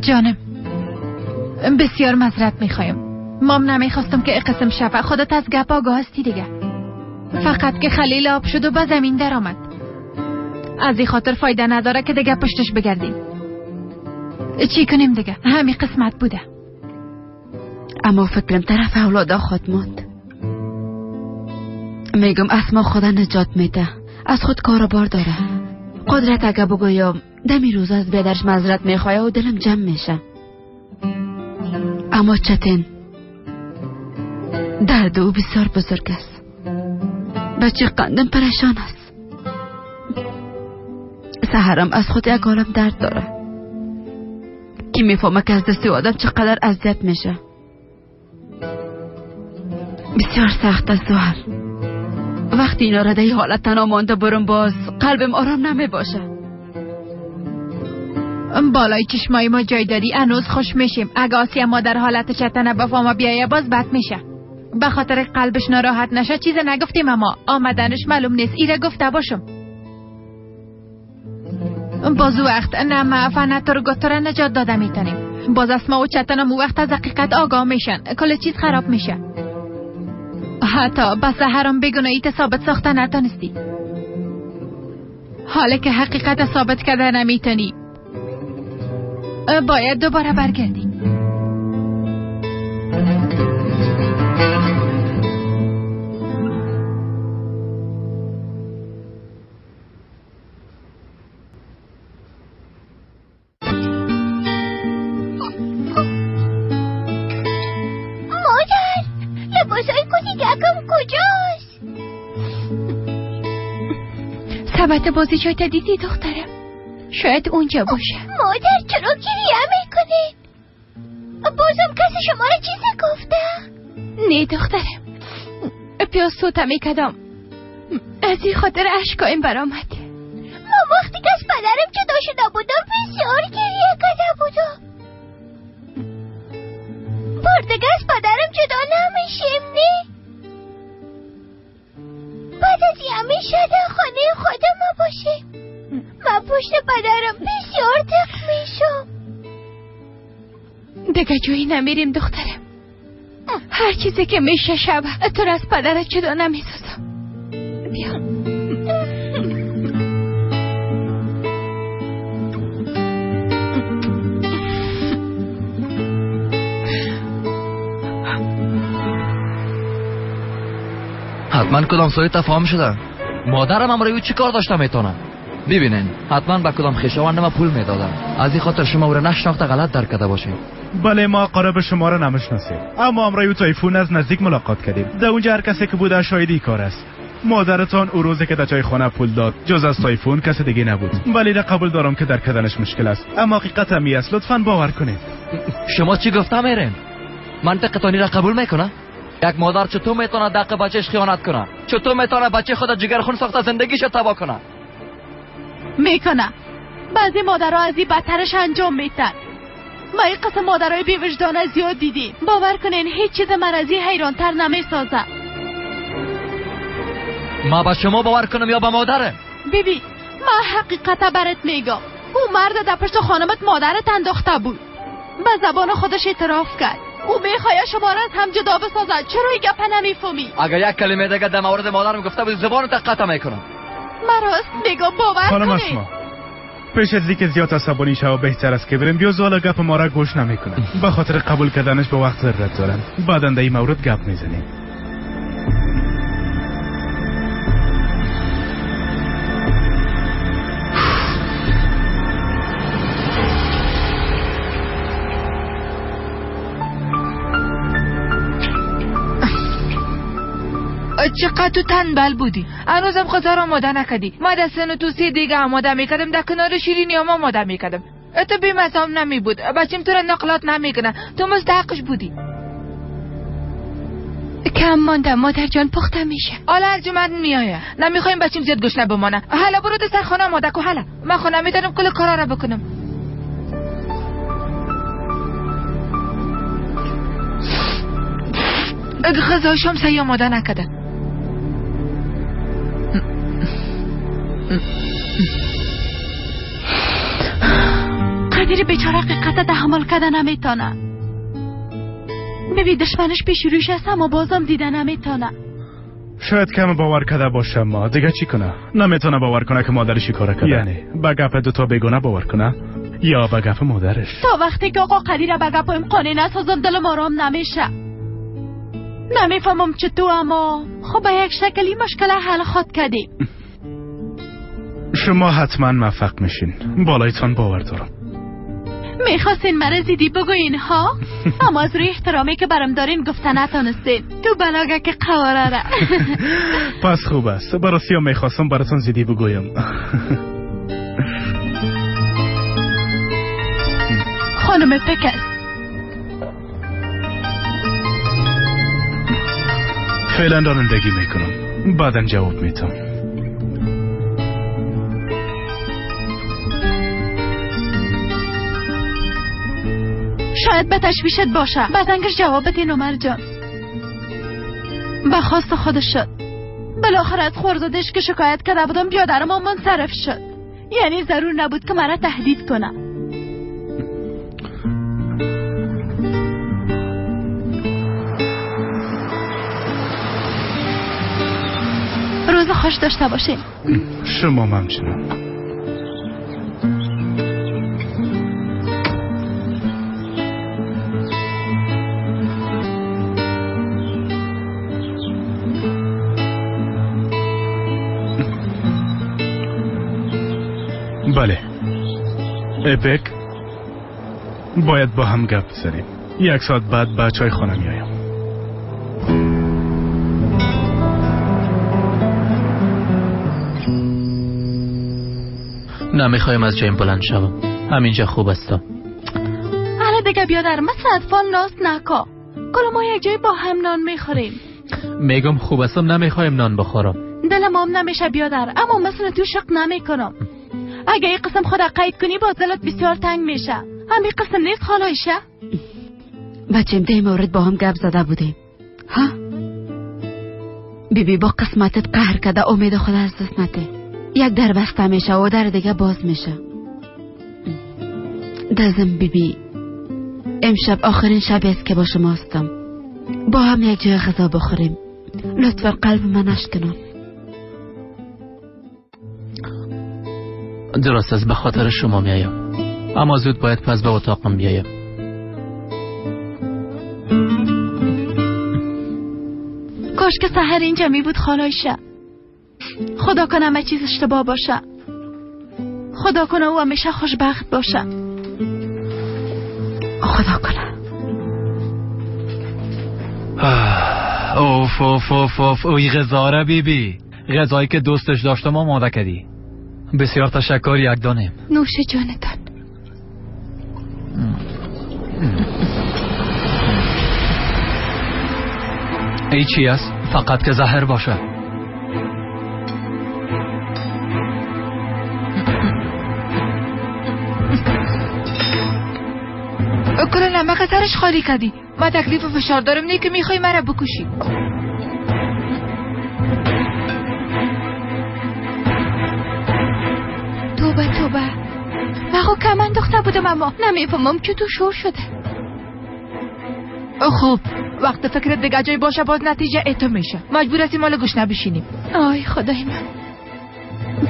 جانم بسیار معذرت میخوایم. مام نمیخواستم که قسم شفه. خودت از گپ آگاه هستی دیگه. فقط که خلیل آب شد و به زمین در آمد. از این خاطر فایده نداره که دیگه پشتش بگردیم. چی کنیم دیگه، همین قسمت بوده. اما فکرم طرف اولادا خود ماند. میگم اسما خدا نجات میده، از خود کار بار داره. قدرت اگه بگویم دمی روز از بیادرش معذرت میخواه و دلم جمع میشه. اما چتین درد او بسیار بزرگ است. بچه قندم پریشان است. سحرم از خود یک عالم درد داره که میفهمه که از دست آدم چقدر اذیت میشه. بسیار سخت است زهر. وقتی اینا را در حالت تنها مانده برم باز قلبم آرام نمی باشه. بالای چشمای ما جای دادی هنوز خوش میشیم. اگه آسیا ما در حالت چتنه بفهمه بیایه باز بد میشه. به خاطر قلبش ناراحت نشه چیز نگفتیم، اما آمدنش معلوم نیست. ایره گفته باشم. باز وقت نه ما نه تو رو نجات داده میتونیم. باز اسما و چتنم او وقت از حقیقت آگاه میشن، کل چیز خراب میشه. حتی به سحرم بیگناهی ثابت ساخته نتانستی. حالا که حقیقت ثابت کرده نمیتونی، باید دوباره برگردی. مادر، لباسای کوچیکم کجاست؟ سبد بازی چای دیدی دخترم؟ شاید اونجا باشه. مادر چرا گریه میکنی؟ بازم کسی شما را چیزی گفته؟ نه دخترم، پیاز سوته میکردم، از این خاطر اشکایم برآمد. ما وقتی که از پدرم جدا شده بودم بسیار گریه کرده بودم. بار دیگه از پدرم جدا نمیشیم، نه؟ بعد از همیشه در خانه خود ما باشیم. من پشت پدرم بسیار تق میشم. دیگه جایی نمیریم دخترم. هر چیزی که میشه شب تو را از پدرت جدا نمیسازم. بیا. حتما کدام سوی تفاهم شده. مادرم امروز او چی کار داشته میتونه؟ ببینین، حتما به کدام خویشاوند ما پول میدادم. از این خاطر شما او را نشناخته غلط درک کرده باشید. بله، ما قرب شما را نمیشناسیم، اما امروز او تایفون از نزدیک ملاقات کردیم. در اونجا هر کسی که بوده شاهدی کار است. مادرتان او روزی که در چای خانه پول داد جز از تایفون کس دیگه نبود. ولی را قبول دارم که درک کردنش مشکل است، اما حقیقت همی است. لطفاً باور کنید. شما چی گفته میرین؟ منطقتانی را قبول میکنه؟ یک مادر چطور میتونه دق بچهش خیانت کنه؟ چطور میتونه بچه خود جگر خون ساخته زندگیش تباه کنه؟ میکنه. بعضی مادرها از این بدترش انجام میتن. ما این قسم مادرای بی وجدان زیاد دیدیم. باور کنین هیچ چیز من از این حیرانتر نمیسازه. ما به شما باور کنم یا به مادرم؟ بیبی، ما حقیقت برات میگم. او مرد در پشت خانمت مادرت انداخته بود. به زبان خودش اعتراف کرد. او میخواد شما را از هم جدا بسازد. چرا این گپ نمیفهمی؟ اگر یک کلمه دیگه در مورد مادرم گفته بودی زبانت قطع میکنم. من راست میگم، باور خانم کنید. اسما، پیش از اینکه زیاد عصبانی شوه بهتر است که بریم. بیا زوالا گپ ما را گوش نمیکنه. به خاطر قبول کردنش به وقت ضرورت دارم. بعدا در این مورد گپ میزنیم. چقدر تو تنبل بودی، هنوزم غذا را آماده نکردی. ما در سن تو سه دیگه آماده میکردم، در کنار شیرینی هم آماده میکردم. تو بی مزام نمی بود، بچیم تو را نقلات نمیکنه، تو مستحقش بودی. کم مانده مادر جان، پخته میشه. حالا ارجمند میآید، نمیخوایم بچیم زیاد گشنه بمانه. حالا برو در خانه آماده کو. حالا من خانه میتونم کل کارا را بکنم. غذایشم صحیح آماده نکرده. قدیر بیچاره حقیقت تحمل کرده نمیتونه. ببین دشمنش پیش رویش است اما بازم دیده نمیتونه. شاید کم باور کرده باشه، ما دیگه چی کنه؟ نمیتونه باور کنه که مادرش کار کرده. یعنی به گپ دو تا بیگانه باور کنه یا به گپ مادرش؟ تا وقتی که آقا قدیر به گپایم قانع نسازم دلم آرام نمیشه. نمیفهمم چطور، اما خب به یک شکلی مشکل حل خواد کردیم. شما حتما موفق میشین، بالایتان باور دارم. میخواستین مرا زیدی بگوین ها؟ اما از روی احترامی که برام دارین گفته نتانستین. تو بلاگه که قواره را. پس خوب است، براستی هم میخواستم براتون زیدی بگویم. خانم پکس فعلا رانندگی میکنم، بعدا جواب میتم. شاید به تشویشت باشه، به زنگش جواب بدین. عمر جان به خواست خودش شد. بالاخره از خورزادش که شکایت کرده بودم بیادرم منصرف شد. یعنی ضرور نبود که مرا تهدید کنه. روز خوش داشته باشین. شما همچنان. بله ایپک، باید با هم گپ بزنیم. 1 ساعت بعد به چای خانه میایم. نمیخوایم از جایم بلند شوم، همینجا خوب هستم. حالا دیگه بیادر مثل اطفال ناز نکا. کل ما یک جای با هم نان میخوریم. میگم خوب هستم، نمیخوایم نان بخورم. دلم هم نمیشه بیادر، اما مثل تو شق نمیکنم. اگه این قسم خود قید کنی باز دلت بسیار تنگ میشه. همین قسم نیست خالایشه؟ بچیم ده مورد با هم گپ زده بودیم. ها؟ بیبی با قسمتت قهر کرده، امید خود از دست نده. یک در بسته میشه و در دیگه باز میشه. دزم بیبی، امشب آخرین شبی است که با شما هستم. با هم یک جای غذا بخوریم. لطفا قلب من نشکنم. درست است، به خاطر شما میایم، اما زود باید پس به اتاقم بیایم. کاش که سحر اینجا می بود خالایشه. خدا کنه همه چیز اشتباه باشه. خدا کنه او همیشه خوشبخت باشه. خدا کنه. اوف اوف اوف اوف، اوی غذا را بیبی، غذایی که دوستش داشتم آماده کردی. بسیار تشکر یک دانیم. نوش جانتان. ای چی است؟ فقط که زهر باشه. کل نمک سرش خالی کردی. ما تکلیف و فشار دارم، نه که میخوای مرا بکشی. توبه توبه، من خود کم انداخته بودم اما نمیفهمم که تو شور شده. خب وقت فکرت دیگه جای باشه باز نتیجه اتو میشه. مجبور هستی مال گوش نبشینیم. آی خدای من،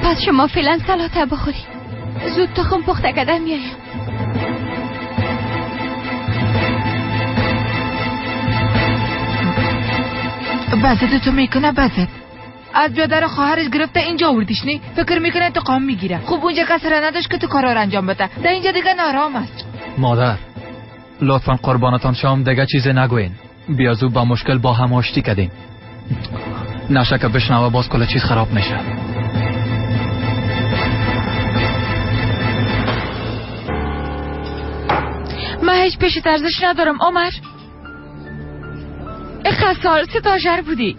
پس شما فعلا سلاطه بخوری. زود تخم پخته کردم میایم. بزد تو میکنه بزد. از بیادر خواهرش گرفته اینجا آوردیش، نی؟ فکر میکنه انتقام میگیره. خوب اونجا کس را نداشت که تو کارا رو انجام بده. در اینجا دیگه نارام است. مادر لطفا قربانتان شام دیگه چیزی نگوین. بیازو با مشکل با هم آشتی کردیم. نشه که بشنوه باز کل چیز خراب میشه. من هیچ پیش ارزش ندارم عمر. اقا سال ستاژر بودی،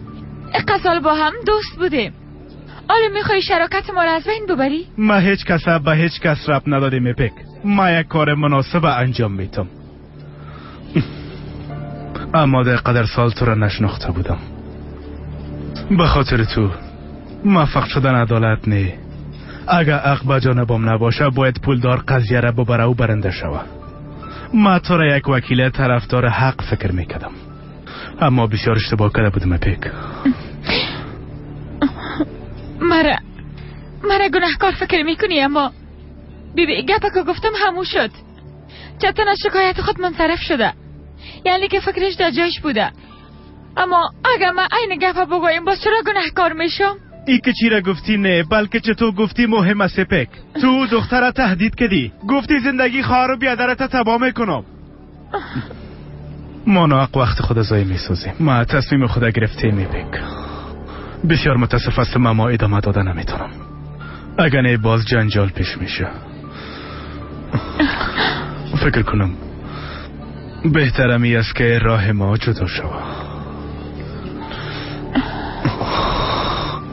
اقا سال با هم دوست بودیم. حالا میخوای شراکت ما را از بین ببری؟ ما هیچ کس به هیچ کس رب ندادیم ایپک. ما یک کار مناسب انجام میتم. اما در قدر سال تو را نشناخته بودم. به خاطر تو موفق شدن عدالت نی. اگر حق به جانبم نباشه باید پولدار قضیه را ببره و برنده شوه. ما تو را یک وکیل طرفدار حق فکر میکردم، اما بسیار اشتباه کرده بودم ایپک. مرا گناهکار فکر میکنی، اما بیبی گپه که گفتم همو شد. چتن از شکایت خود منصرف شده، یعنی که فکرش در جایش بوده. اما اگر من عین گپه بگویم باز چرا گناهکار میشم؟ ای که چی را گفتی نه، بلکه چطور گفتی مهم است ایپک. تو دختر تهدید کردی، گفتی زندگی خواهر و بیادرت تباه میکنم. ما ناحق وقت خود ضایع میسازیم. ما تصمیم خود گرفتیم ایپک. بسیار متاسف هستم اما ادامه داده نمیتونم. اگر نه باز جنجال پیش میشه. فکر کنم بهترم ای است که راه ما جدا شود.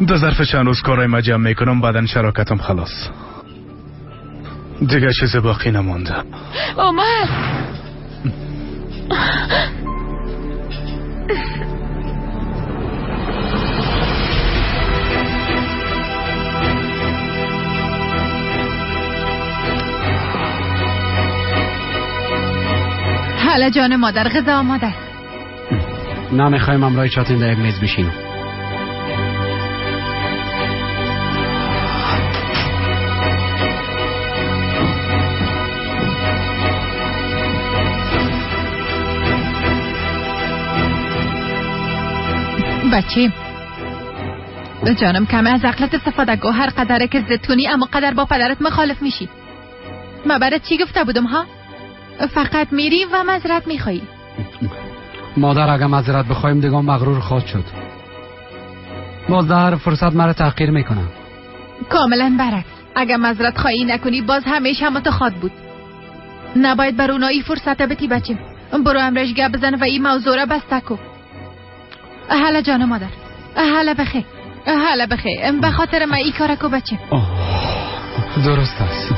در ظرف چند روز کارای ما جمع میکنم، بعدا شراکتم خلاص. دیگه چیز باقی نمانده. عمر حالا جان مادر غذا آماده است. نمیخوایم امرای چاتین در یک میز بشینم. بچه جانم کمه از عقلت استفاده کن. هر قدره که ضد کنی اما قدر با پدرت مخالف میشی. ما برات چی گفته بودم ها؟ فقط میری و معذرت میخوایی. مادر اگه معذرت بخوایم دیگه مغرور خواهد شد. باز در هر فرصت مرا تحقیر میکنه. کاملا برعکس. اگه معذرت خواهی نکنی باز همیشه هم تو خواد بود. نباید بر اونایی فرصت بتی بچه. برو امرش گپ بزن و این موضوع را بسته کو. حالا جان مادر، حالا بخیر، حالا بخیر، به خاطر ما این کار کو بچه. درست است.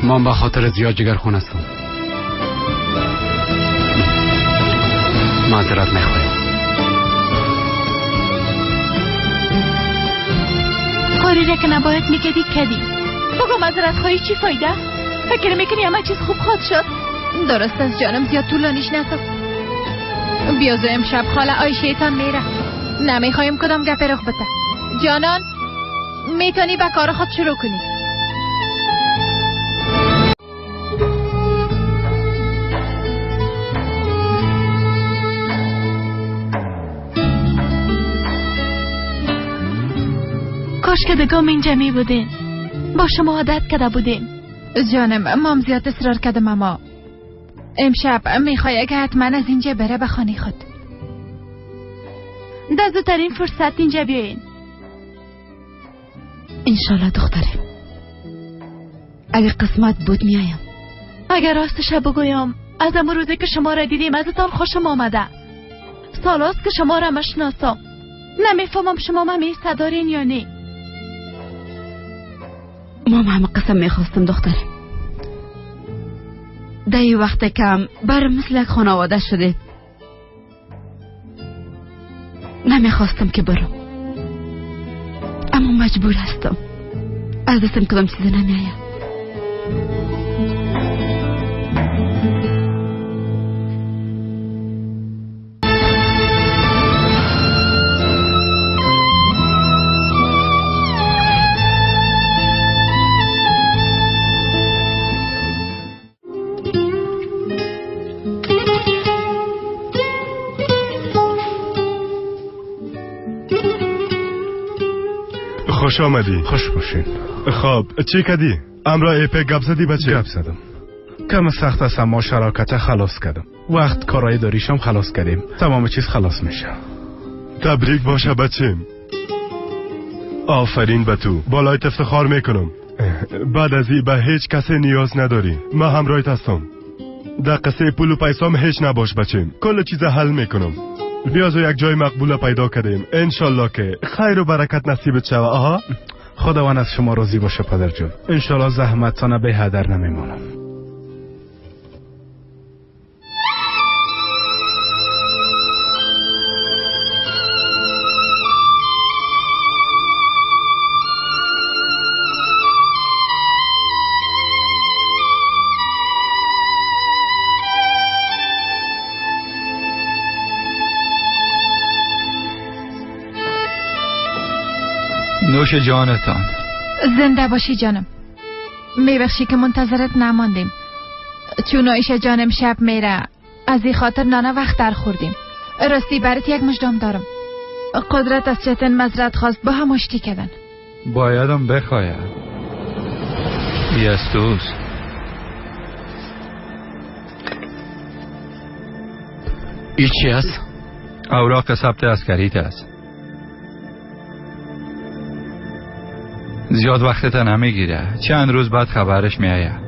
من به خاطر زیاد جگرخون هستم. معذرت میخوایم. کاری را که نباید میکردی کردی. بگو معذرت خواهی چی فایده؟ فکر میکنی همه چیز خوب خواهد شد؟ درست است جانم، زیاد طولانیش نساز. بیازو امشب خاله آیشه تان میره. نمیخوایم کدام گپ رخ بده. جانان میتونی به کار خود شروع کنی. کاش که دگام اینجا می بودین. با شما عادت کرده بودیم. جانم مام زیاد اصرار کردم، اما امشب میخوای که حتما از اینجا بره به خانه خود. در زودترین فرصت اینجا بیاین. انشالله دخترم، اگر قسمت بود میایم. اگر راستش بگویم از امو روزی که شما را دیدیم ازتان خوشم آمده. سالاست که شما را مشناسم. نمیفهمم شما من میصدارین یا نه. ما همه قسم میخواستم دخترم. در این وقت کم بر مثل یک خانواده شده. نمیخواستم که برم، اما مجبور هستم. از دستم کدام چیزی نمیآید. خوش آمدی. خوش باشین. خب چی کدی؟ امرا ایپک گپ زدی بچه؟ گپ زدم. کم سخت است اما شراکت خلاص کردم. وقت کارای داریشم خلاص کردیم. تمام چیز خلاص میشه. تبریک باشه بچیم. آفرین به تو. بالایت افتخار میکنم. بعد از این به هیچ کسی نیاز نداری. من همراهت هستم. در قصه پول و پیسام هیچ نباش بچیم. کل چیز حل میکنم. بیازو یک جای مقبول پیدا کردیم. انشالله که خیر و برکت نصیبت شوه. آها خداوند از شما راضی باشه پدر جان. انشالله زحمتتان به هدر نمیمانم. نوش جانتان. زنده باشی جانم. میبخشی که منتظرت نماندیم، چون عایشه جانم شب میره، از این خاطر نانه وقت در خوردیم. راستی برات یک مژدام دارم. قدرت از چتن مزرعت خواست، با هم آشتی کردن. بایدم بخواید. یستوس ای چی است؟ اوراق ثبت عسکریت است. زیاد وقتت نمیگیره. چند روز بعد خبرش میآید.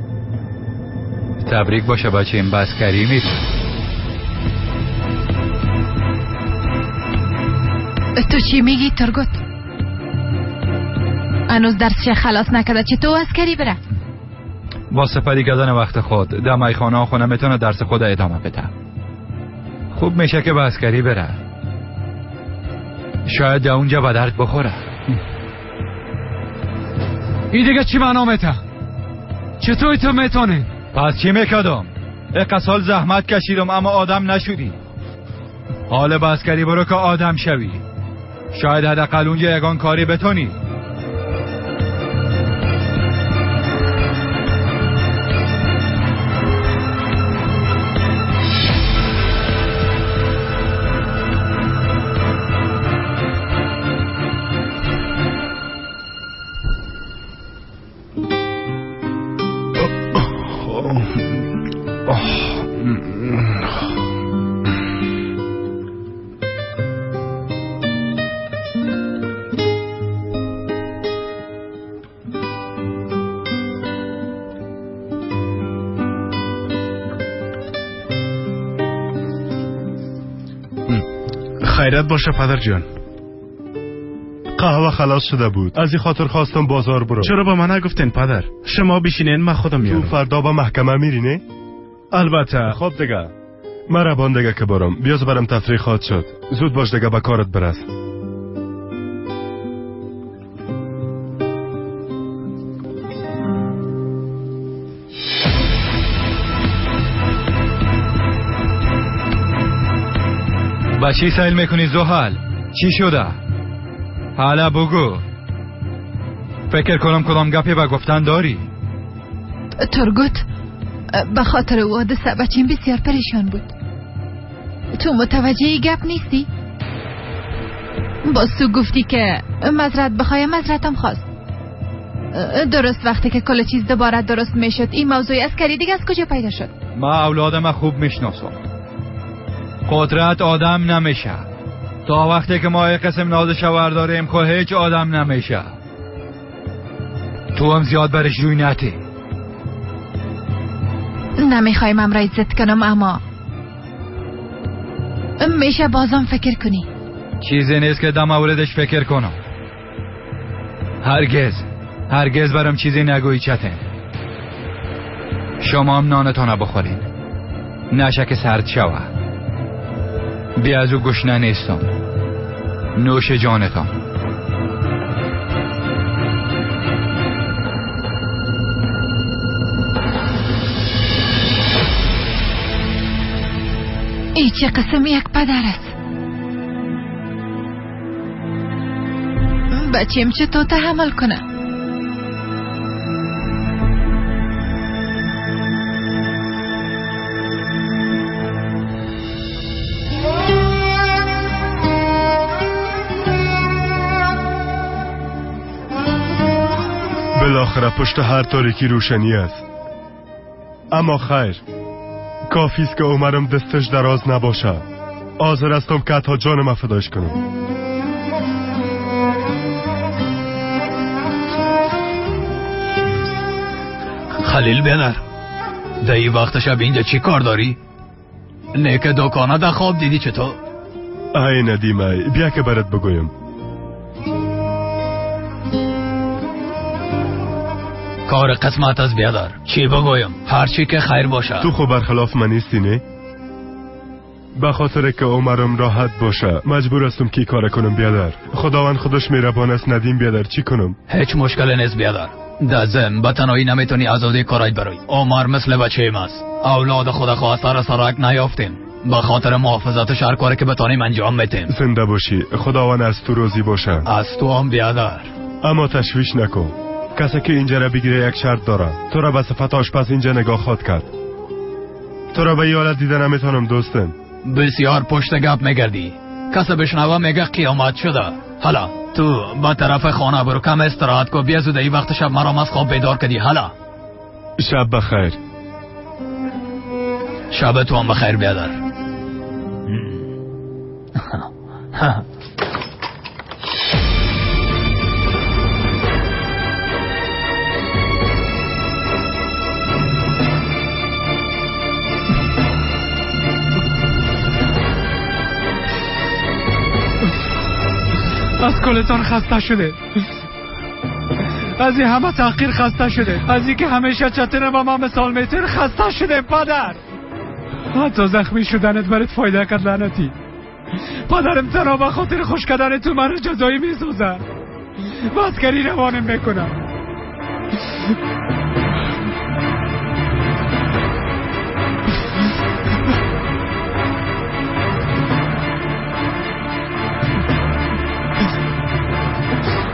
تبریک باشه بچه، این بسکری میره. تو چی میگی ترگوت؟ هنوز درسش خلاص نکرده، چطور عسکری بره؟ با سپری کردن وقت خود در میخانه خونه میتونه درس خود ادامه بده. خوب میشه که به عسکری بره، شاید در اونجا به درد بخوره. این دیگه چی معنا میته؟ چطور تو میتونی؟ پس چی میکردم؟ اقا سال زحمت کشیدم اما آدم نشدی. حال به عسکری برو که آدم شوی، شاید حداقل اونجا یگان کاری بتونی. خیرت باشه پدر جان. قهوه خلاص شده بود، از این خاطر خواستم بازار برم. چرا با من نگفتین پدر؟ شما بشینین من خودم میارم. تو فردا به محکمه میری نه؟ البته. خب دیگه مرا بان دیگه که برم، بیاز برم تفریح خواهد شد. زود باش دیگه به کارت برس. با چی سیل میکنی زحل؟ چی شده؟ حالا بگو. فکر کنم کدام گپی به گفتن داری. ترگوت به خاطر او حادثه بچیم بسیار پریشان بود. تو متوجه گپ نیستی؟ باز تو گفتی که مزرعت بخوایم، مزرعتم خواست. درست وقتی که کل چیز دوباره درست میشد، این موضوع عسکری دیگه از کجا پیدا شد؟ ما اولادم خوب میشناسم. قدرت آدم نمیشه. تا وقتی که ما یک قسم ناز شوهر داریم خب هیچ آدم نمیشه. تو هم زیاد برش روی نتی. نمیخوایم امرای زد کنم، اما میشه بازم فکر کنی. چیزی نیست که در موردش فکر کنم. هرگز هرگز برام چیزی نگویی چته. شما هم نانتان بخورین، نشه که سرد شوه. بی از او گشنه نیستم. نوش جانتان. ای چه قسم یک پدر است. بچیم چطور تحمل کنه؟ بالاخره پشت هر تاریکی روشنی است. اما خیر، کافی است که عمرم دستش دراز نباشه. حاضر هستم که تا جانم فدایش کنم. خلیل بنر، در این وقت شب اینجا چی کار داری؟ نه که دکانه در خواب دیدی چطور؟ ای ندیم ای، بیا که برات بگویم. کار قسمت از بیادر، چی بگویم؟ هرچی که خیر باشه. تو خو برخلاف من نیستی نه؟ به خاطر که عمرم راحت باشه مجبور هستم که کار کنم بیادر. خداوند خودش مهربان است ندیم بیادر، چی کنم؟ هیچ مشکل نیست بیادر. در ضمن به تنهایی نمیتونی آزادی کارایت برای. عمر مثل بچه ماست. اولاد خود خواه سر سرک نیافتیم. به خاطر محافظتش هر کاری که بتانیم انجام میتیم. زنده باشی، خداوند از تو راضی باشه. از تو هم بیادر. اما تشویش نکن. کسی که اینجا را بگیره یک شرط داره. تو را به صفت آشپز اینجا نگاه خواد کرد. تو را به این حالت دیده نمیتونم دوستم. بسیار پشت گپ میگردی. کسی بشنوه میگه قیامت شده. حالا تو به طرف خانه برو، کم استراحت کو. بیا زود، این وقت شب مرا از خواب بیدار کردی. حالا شب بخیر. شب تو هم بخیر بیادر. از کلتان خسته شده. از این همه تحقیر خسته شده، از اینکه همیشه چتر با ما مثال میتین خسته شده پدر. حتی زخمی شدنت برات فایده کرد لعنتی. پدرم تنها به خاطر خوش کردن تو من جزایی میسوزه. بسکری روانم میکنم.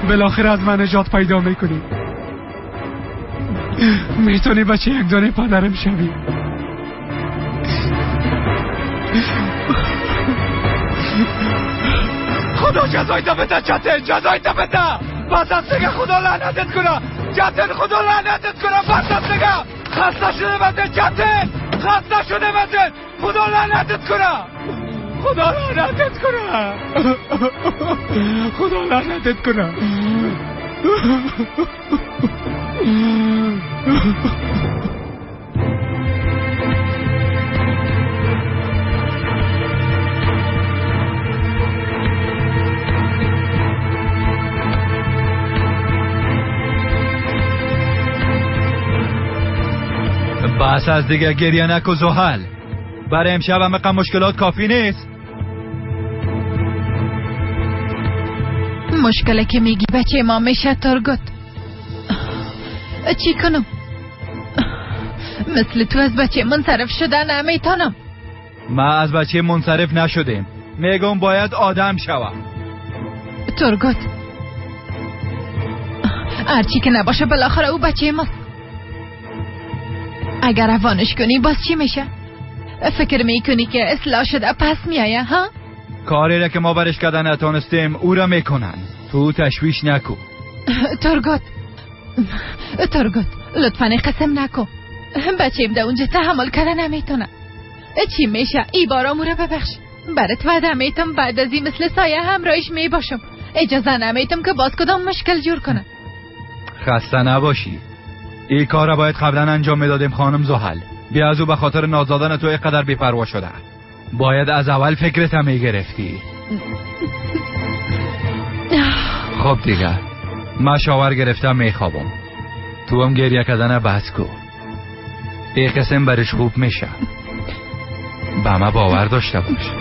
بالاخره از من نجات پیدا میکنی. میتونی بچه یک دانه پدرم شوی. خدا جزای تا بده چتن، جزای تا بده. بس از دیگه خدا لعنتت کنه چتن، خدا لعنتت کنه. بس از دیگه خسته شده بده چتن، خسته شده بده. خدا لعنتت کنه، خدا لعنتت کنه، خدا لعنتت کنه. بس از دیگه گریه نکو زحل. برای امشب همه مشکلات کافی نیست. مشکله که میگی بچه ما میشه ترگوت. چی کنم؟ مثل تو از بچه منصرف شده نمیتونم. ما از بچه منصرف نشدیم. میگم باید آدم شوم. ترگوت هرچی که نباشه بالاخره او بچه ماست. اگر روانش کنی باز چی میشه؟ فکر میکنی که اصلاح شده پس میایه ها؟ کاری را که ما برش کردن نتانستیم او را میکنن. تو تشویش نکو. ترگوت ترگوت لطفا قسم نکو. بچه‌م در اونجا تحمل کرده نمیتونه. چی میشه؟ ای بارامو را ببخش. برات وعده میتم بعد از این مثل سایه همراهش میباشم. اجازه نمیتم که باز کدام مشکل جور کنه. خسته نباشی. این کار را باید قبلا انجام میدادیم خانم زحل. بیا از او به خاطر نازدادن تو اینقدر بی‌پروا شده. باید از اول فکرت هم میگرفتی. خب دیگه من شاور گرفتم میخوابم. تو هم گریه کردن بس کو. ای قسم برش خوب میشه. به من باور داشته باش.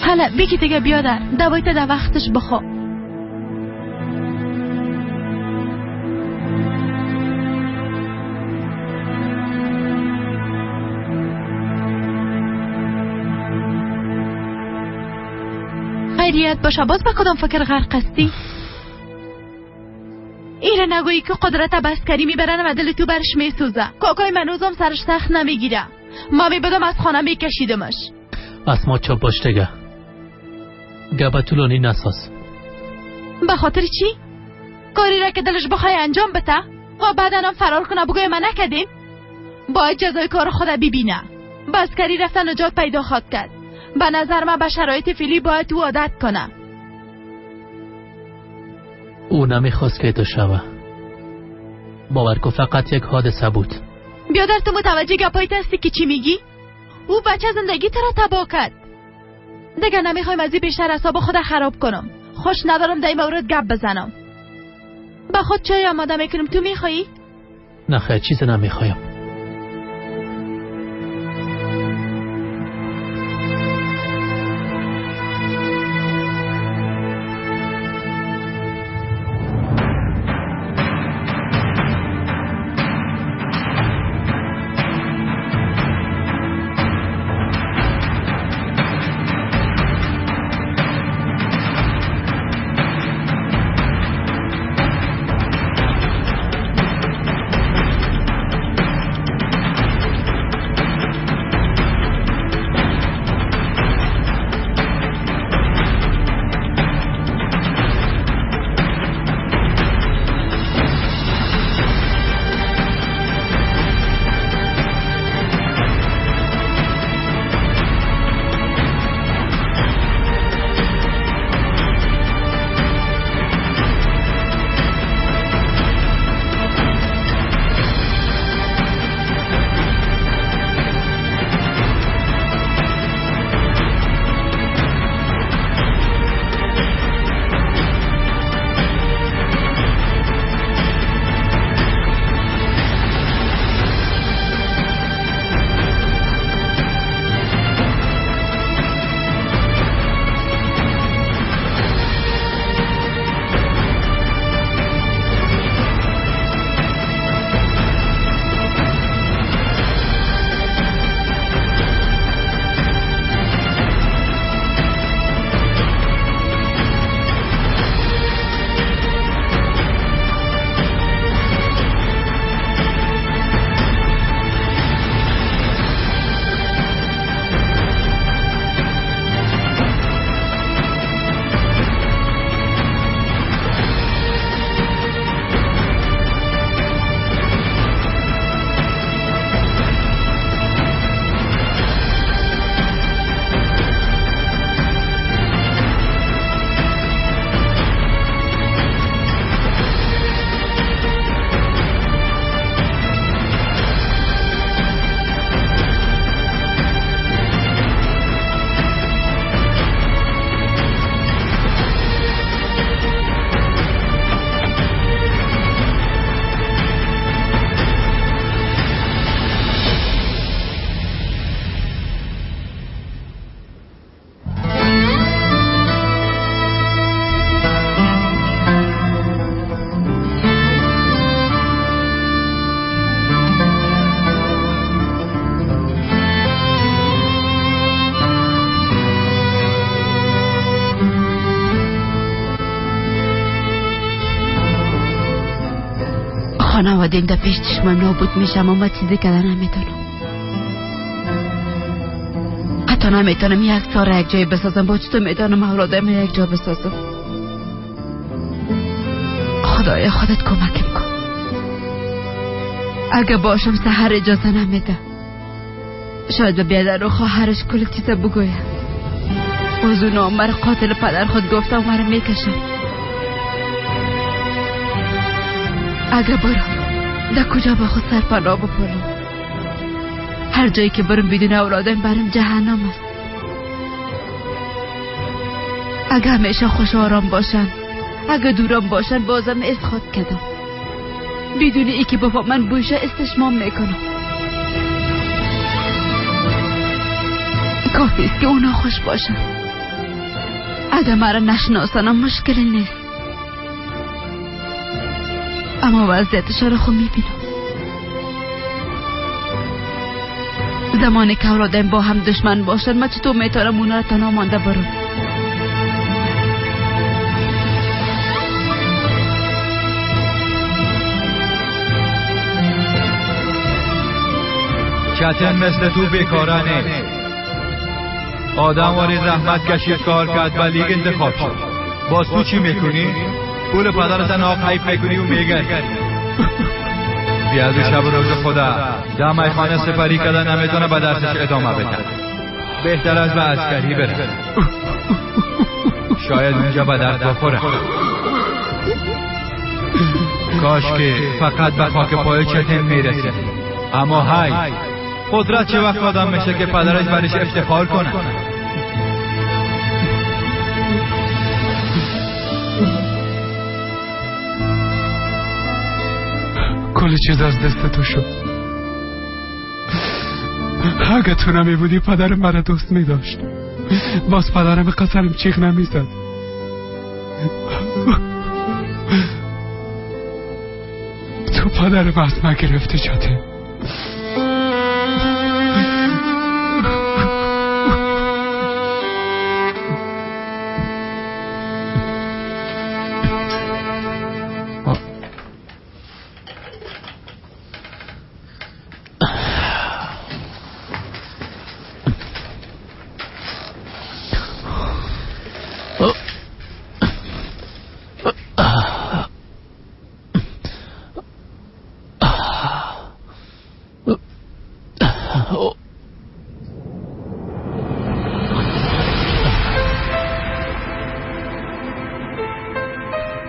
حالا بگی دیگه بیادر دوایت در وقتش بخوا. خیریت باشه. باز به کدام فکر غرق هستی؟ ایره نگویی که قدرت بسکری میبرن و دل تو برش میسوزه. کاکای منوزم سرش سخت نمیگیره. ما میبدم از خانه میکشیدمش. اسما چپ باش دیگه. گپ طولانی نساز. به خاطر چی؟ کاری را که دلش بخوای انجام بده و بعدا هم فرار کنه بگوی من نکردیم. باید جزای کار خود ببینه. بسکری رفتن نجات پیدا خواد کرد. به نظر من به شرایط فعلی باید او عادت کنه. او نمیخواست که تو شوه. باور کو فقط یک حادثه بود. بیادر تو متوجه گپایت هستی که چی میگی؟ او بچه زندگی تو را تباه کرد. دیگه نمیخوایم از این بیشتر اعصاب خود خراب کنم. خوش ندارم در این مورد گپ بزنم. با خود چای آماده میکنم. تو میخوایی؟ نه خیر چیز نمیخوایم. خانوادیم در پیش چشمم نابود میشم اما چیزی کده نمیتونم. حتی نمیتونم یک سال یک جای بسازم. با چطور میتونم اولادم یک جا بسازم؟ خدایا خودت کمکم کن. اگه باشم سحر اجازه نمیده. شاید به بیادر و خواهرش کل چیزا بگویم. باز اونا مرا قاتل پدر خود گفتم مرا میکشم. اگه برم در کجا به خود سرپناه بپرم؟ هر جایی که برم بدون اولادم برم جهنم است. اگه همیشه خوش آرام باشن، اگه دورم باشن، بازم اسخات کردم. بدون ای که بابا من بوشه استشمام میکنم. کافی است که اونا خوش باشن. اگه مرا نشناسنم مشکلی نیست، اما وضعیتشان رو خوب میبینم. زمانی که اولادم با هم دشمن باشن من چطور میتونم اونا را تنها مانده برم؟ چتن مثل تو بیکاره نیست. آدم واری زحمت کشید، کار کرد و لیگ انتخاب شد. باز تو چی میکنی؟ پول پدرت ناق حیف میکنی و میگردی. بیازو شب و روز خدا دم خانه سپری کردن نمیتونه به درسش ادامه بده. بهتر از به عسکری بره. شاید اونجا به درد بخوره. کاش که فقط به خاک پای چتن میرسید. اما های قدرت چه وقت آدم میشه که پدرش برش افتخار کنه. کل چیز از دست تو شد. اگه تو نمی بودی پدرم مرا دوست می داشت. باز پدرم قسم چیخ نمی زد. تو پدرم از من گرفتی چته.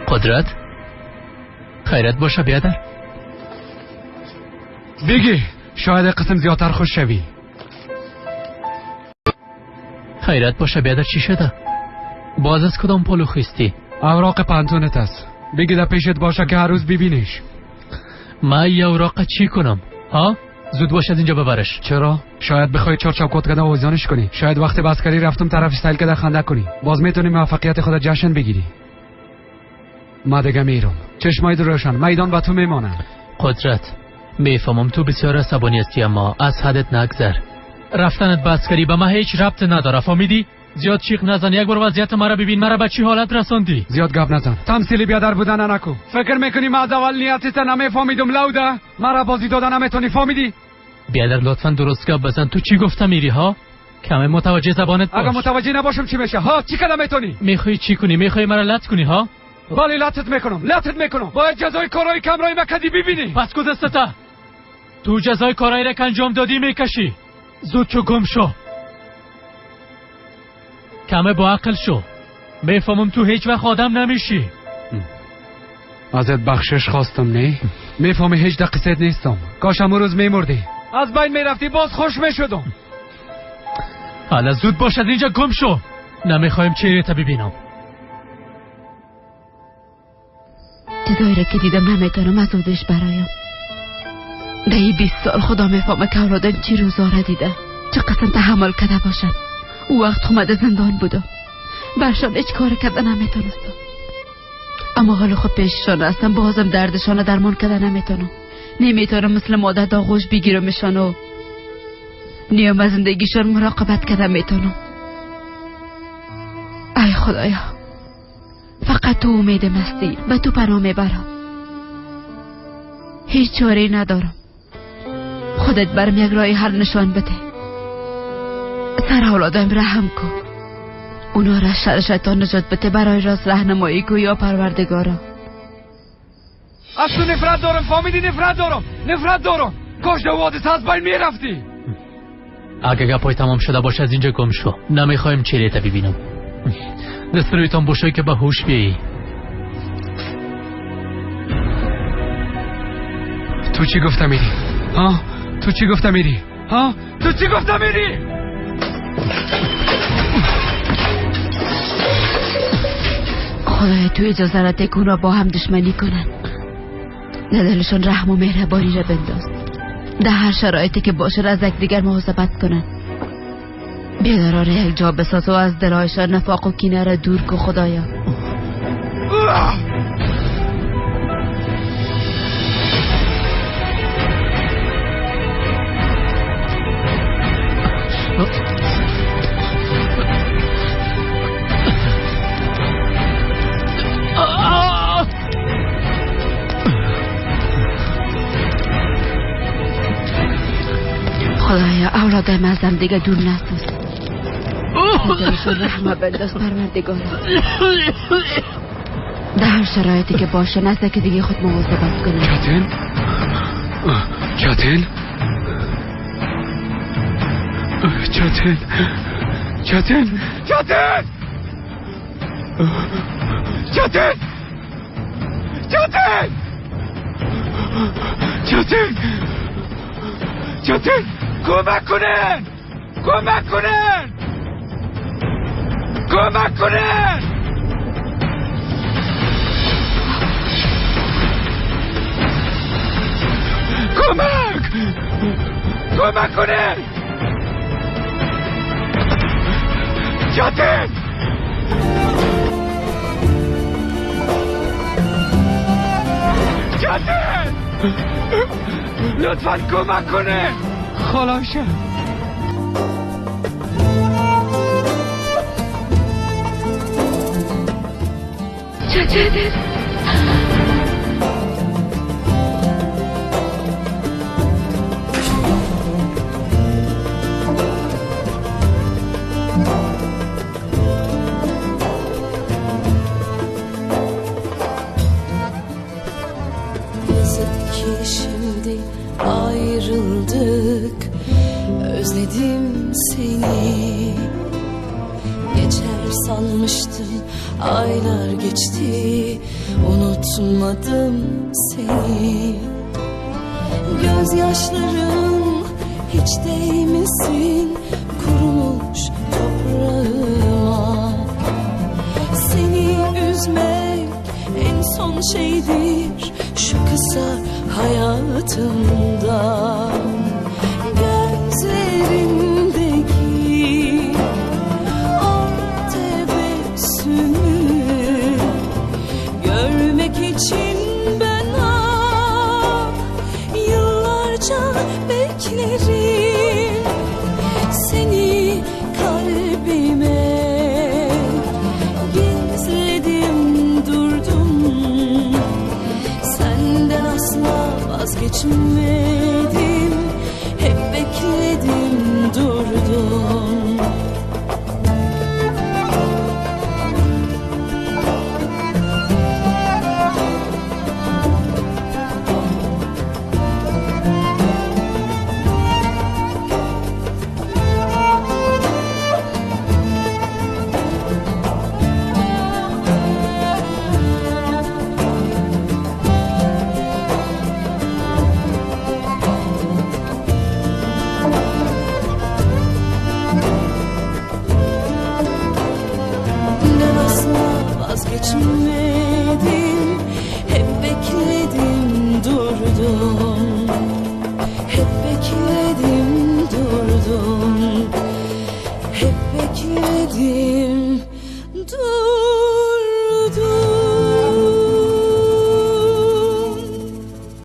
قدرت خیرت باشه بیادر. بگی شاید قسم زیادتر خوش شوی. خیرت باشه بیادر، چی شده؟ باز از کدام پلو خیستی؟ اوراق پانتونت است. بگی در پیشت باشه که هر روز ببینیش. ما ای اوراق چی کنم؟ ها؟ زود باش از اینجا ببرش. چرا؟ شاید بخوای چهار چوکات کده آویزانش کنی. شاید وقتی بسکری رفتم طرف استایل کده خنده کنی. باز میتونی موفقیت خود جشن بگیری. ما دیگه میرم. چشمای روشن، میدان با تو میمانم. قدرت میفهمم تو بسیار عصبانی هستی، اما از حدت نگذر. رفتنت به عسکری به من هیچ ربط نداره، فهمیدی؟ زیاد چیق نزن، یک بار وضعیت مرا ببین، مرا به چی حالت رساندی. زیاد گپ نزن، تمثیلی بیادر بودن نکو. فکر میکنی من از اول نیتت نمیفهمیدم لوده؟ مرا بازی دادن نمیتونی، فهمیدی؟ بیادر لطفا درست گپ بزن. تو چی گفته میری ها؟ کم متوجه زبانت باش. اگه متوجه نباشم چی میشه ها؟ چی کلمه میتونی؟ میخوای چی کنی؟ میخوای مرا لط کنی ها؟ بله لطت میکنم، لطت میکنم. باید جزای کارهای کمرای مکدی ببینی. پس کو دستتا؟ تو جزای کارهایی را که انجام دادی میکشی. زود چو گم شو. کمه با عقل شو. میفهمم تو هیچ وقت آدم نمیشی. ازت بخشش خواستم نه؟ میفهمی هیچ دقیقه نیستم. کاش امروز روز میمردی، از بین میرفتی، باز خوش میشدم. حالا زود باش از اینجا گم شو. نمیخوایم چهره‌ت ببینم. چیزایی را که دیدم نمیتونم از عهدهش برایم. در این 20 سال خدا میفهمه که اولادم چی روزا را دیده، چه قسم تحمل کرده باشد. او وقت اومده زندان بودم، برشان هیچ کار کرده نمیتونستم. اما حالا خود پیششان هستم، بازم دردشان درمان کرده نمیتونم. نمیتونم مثل مادر داغوش بگیرمشان و نیام از زندگیشان مراقبت کرده میتونم. ای خدایا، فقط تو امیدم هستی، به تو پناه میبرم. هیچ چاره ندارم. خودت برم یک راه حل نشان بده. سر اولادم رحم کن، اونا را شر شیطان نجات بده، برای راست راهنمایی کو یا پروردگارا. از تو نفرت دارم، فهمیدی؟ نفرت دارم، نفرت دارم. کاش در حادثه از بین میرفتی. اگه گپای تمام شده باشه از اینجا گم شو، نمیخوایم چهره‌ت ببینم. دست رویتان باشه که به هوش بیایی. تو چی گفته میری؟ ها؟ تو چی گفته میری؟ ها؟ تو چی گفته میری؟ خدای تو اجازه را ده که اونا با هم دشمنی کنن. در دلشان رحم و مهربانی را بنداز. در هر شرایطی که باشه از یکدیگر مواظبت کنن. بیادران را یک جا بساز و از دلهایشان نفاق و کینه را دور کو خدایا. خدایا اولادم از هم دیگه دور نساز. دلشون رحمه بنداز پروردگارا. در هر شرایطی که باشه نزد که دیگه خود مواظبت کنه. چتن؟ چتن؟ چتن؟ چتن؟ چتن! چتن! چتن! چتن! چتن! کمک کنن! کمک کنن! کمک کنن! کمک! کمک کنن! چتن! چتن! لطفاً کمک کنه! خلاصه. چتن! Yazık ki şimdi ayrıldık, özledim seni. Geçer sanmıştım, aylar geçti, unutmadım seni. Gözyaşların hiç değmesin kurumuş toprağıma. Seni üzmek en son şeydir şu kısa hayatımda. Gözlerindeki o tebessümü görmek için ben yıllarca beklerim. Seni kalbime gizledim durdum. Senden asla vazgeçmedim, hep bekledim durdum. Vazgeçmedim, hep bekledim durdum. Hep bekledim durdum. Hep bekledim durdum.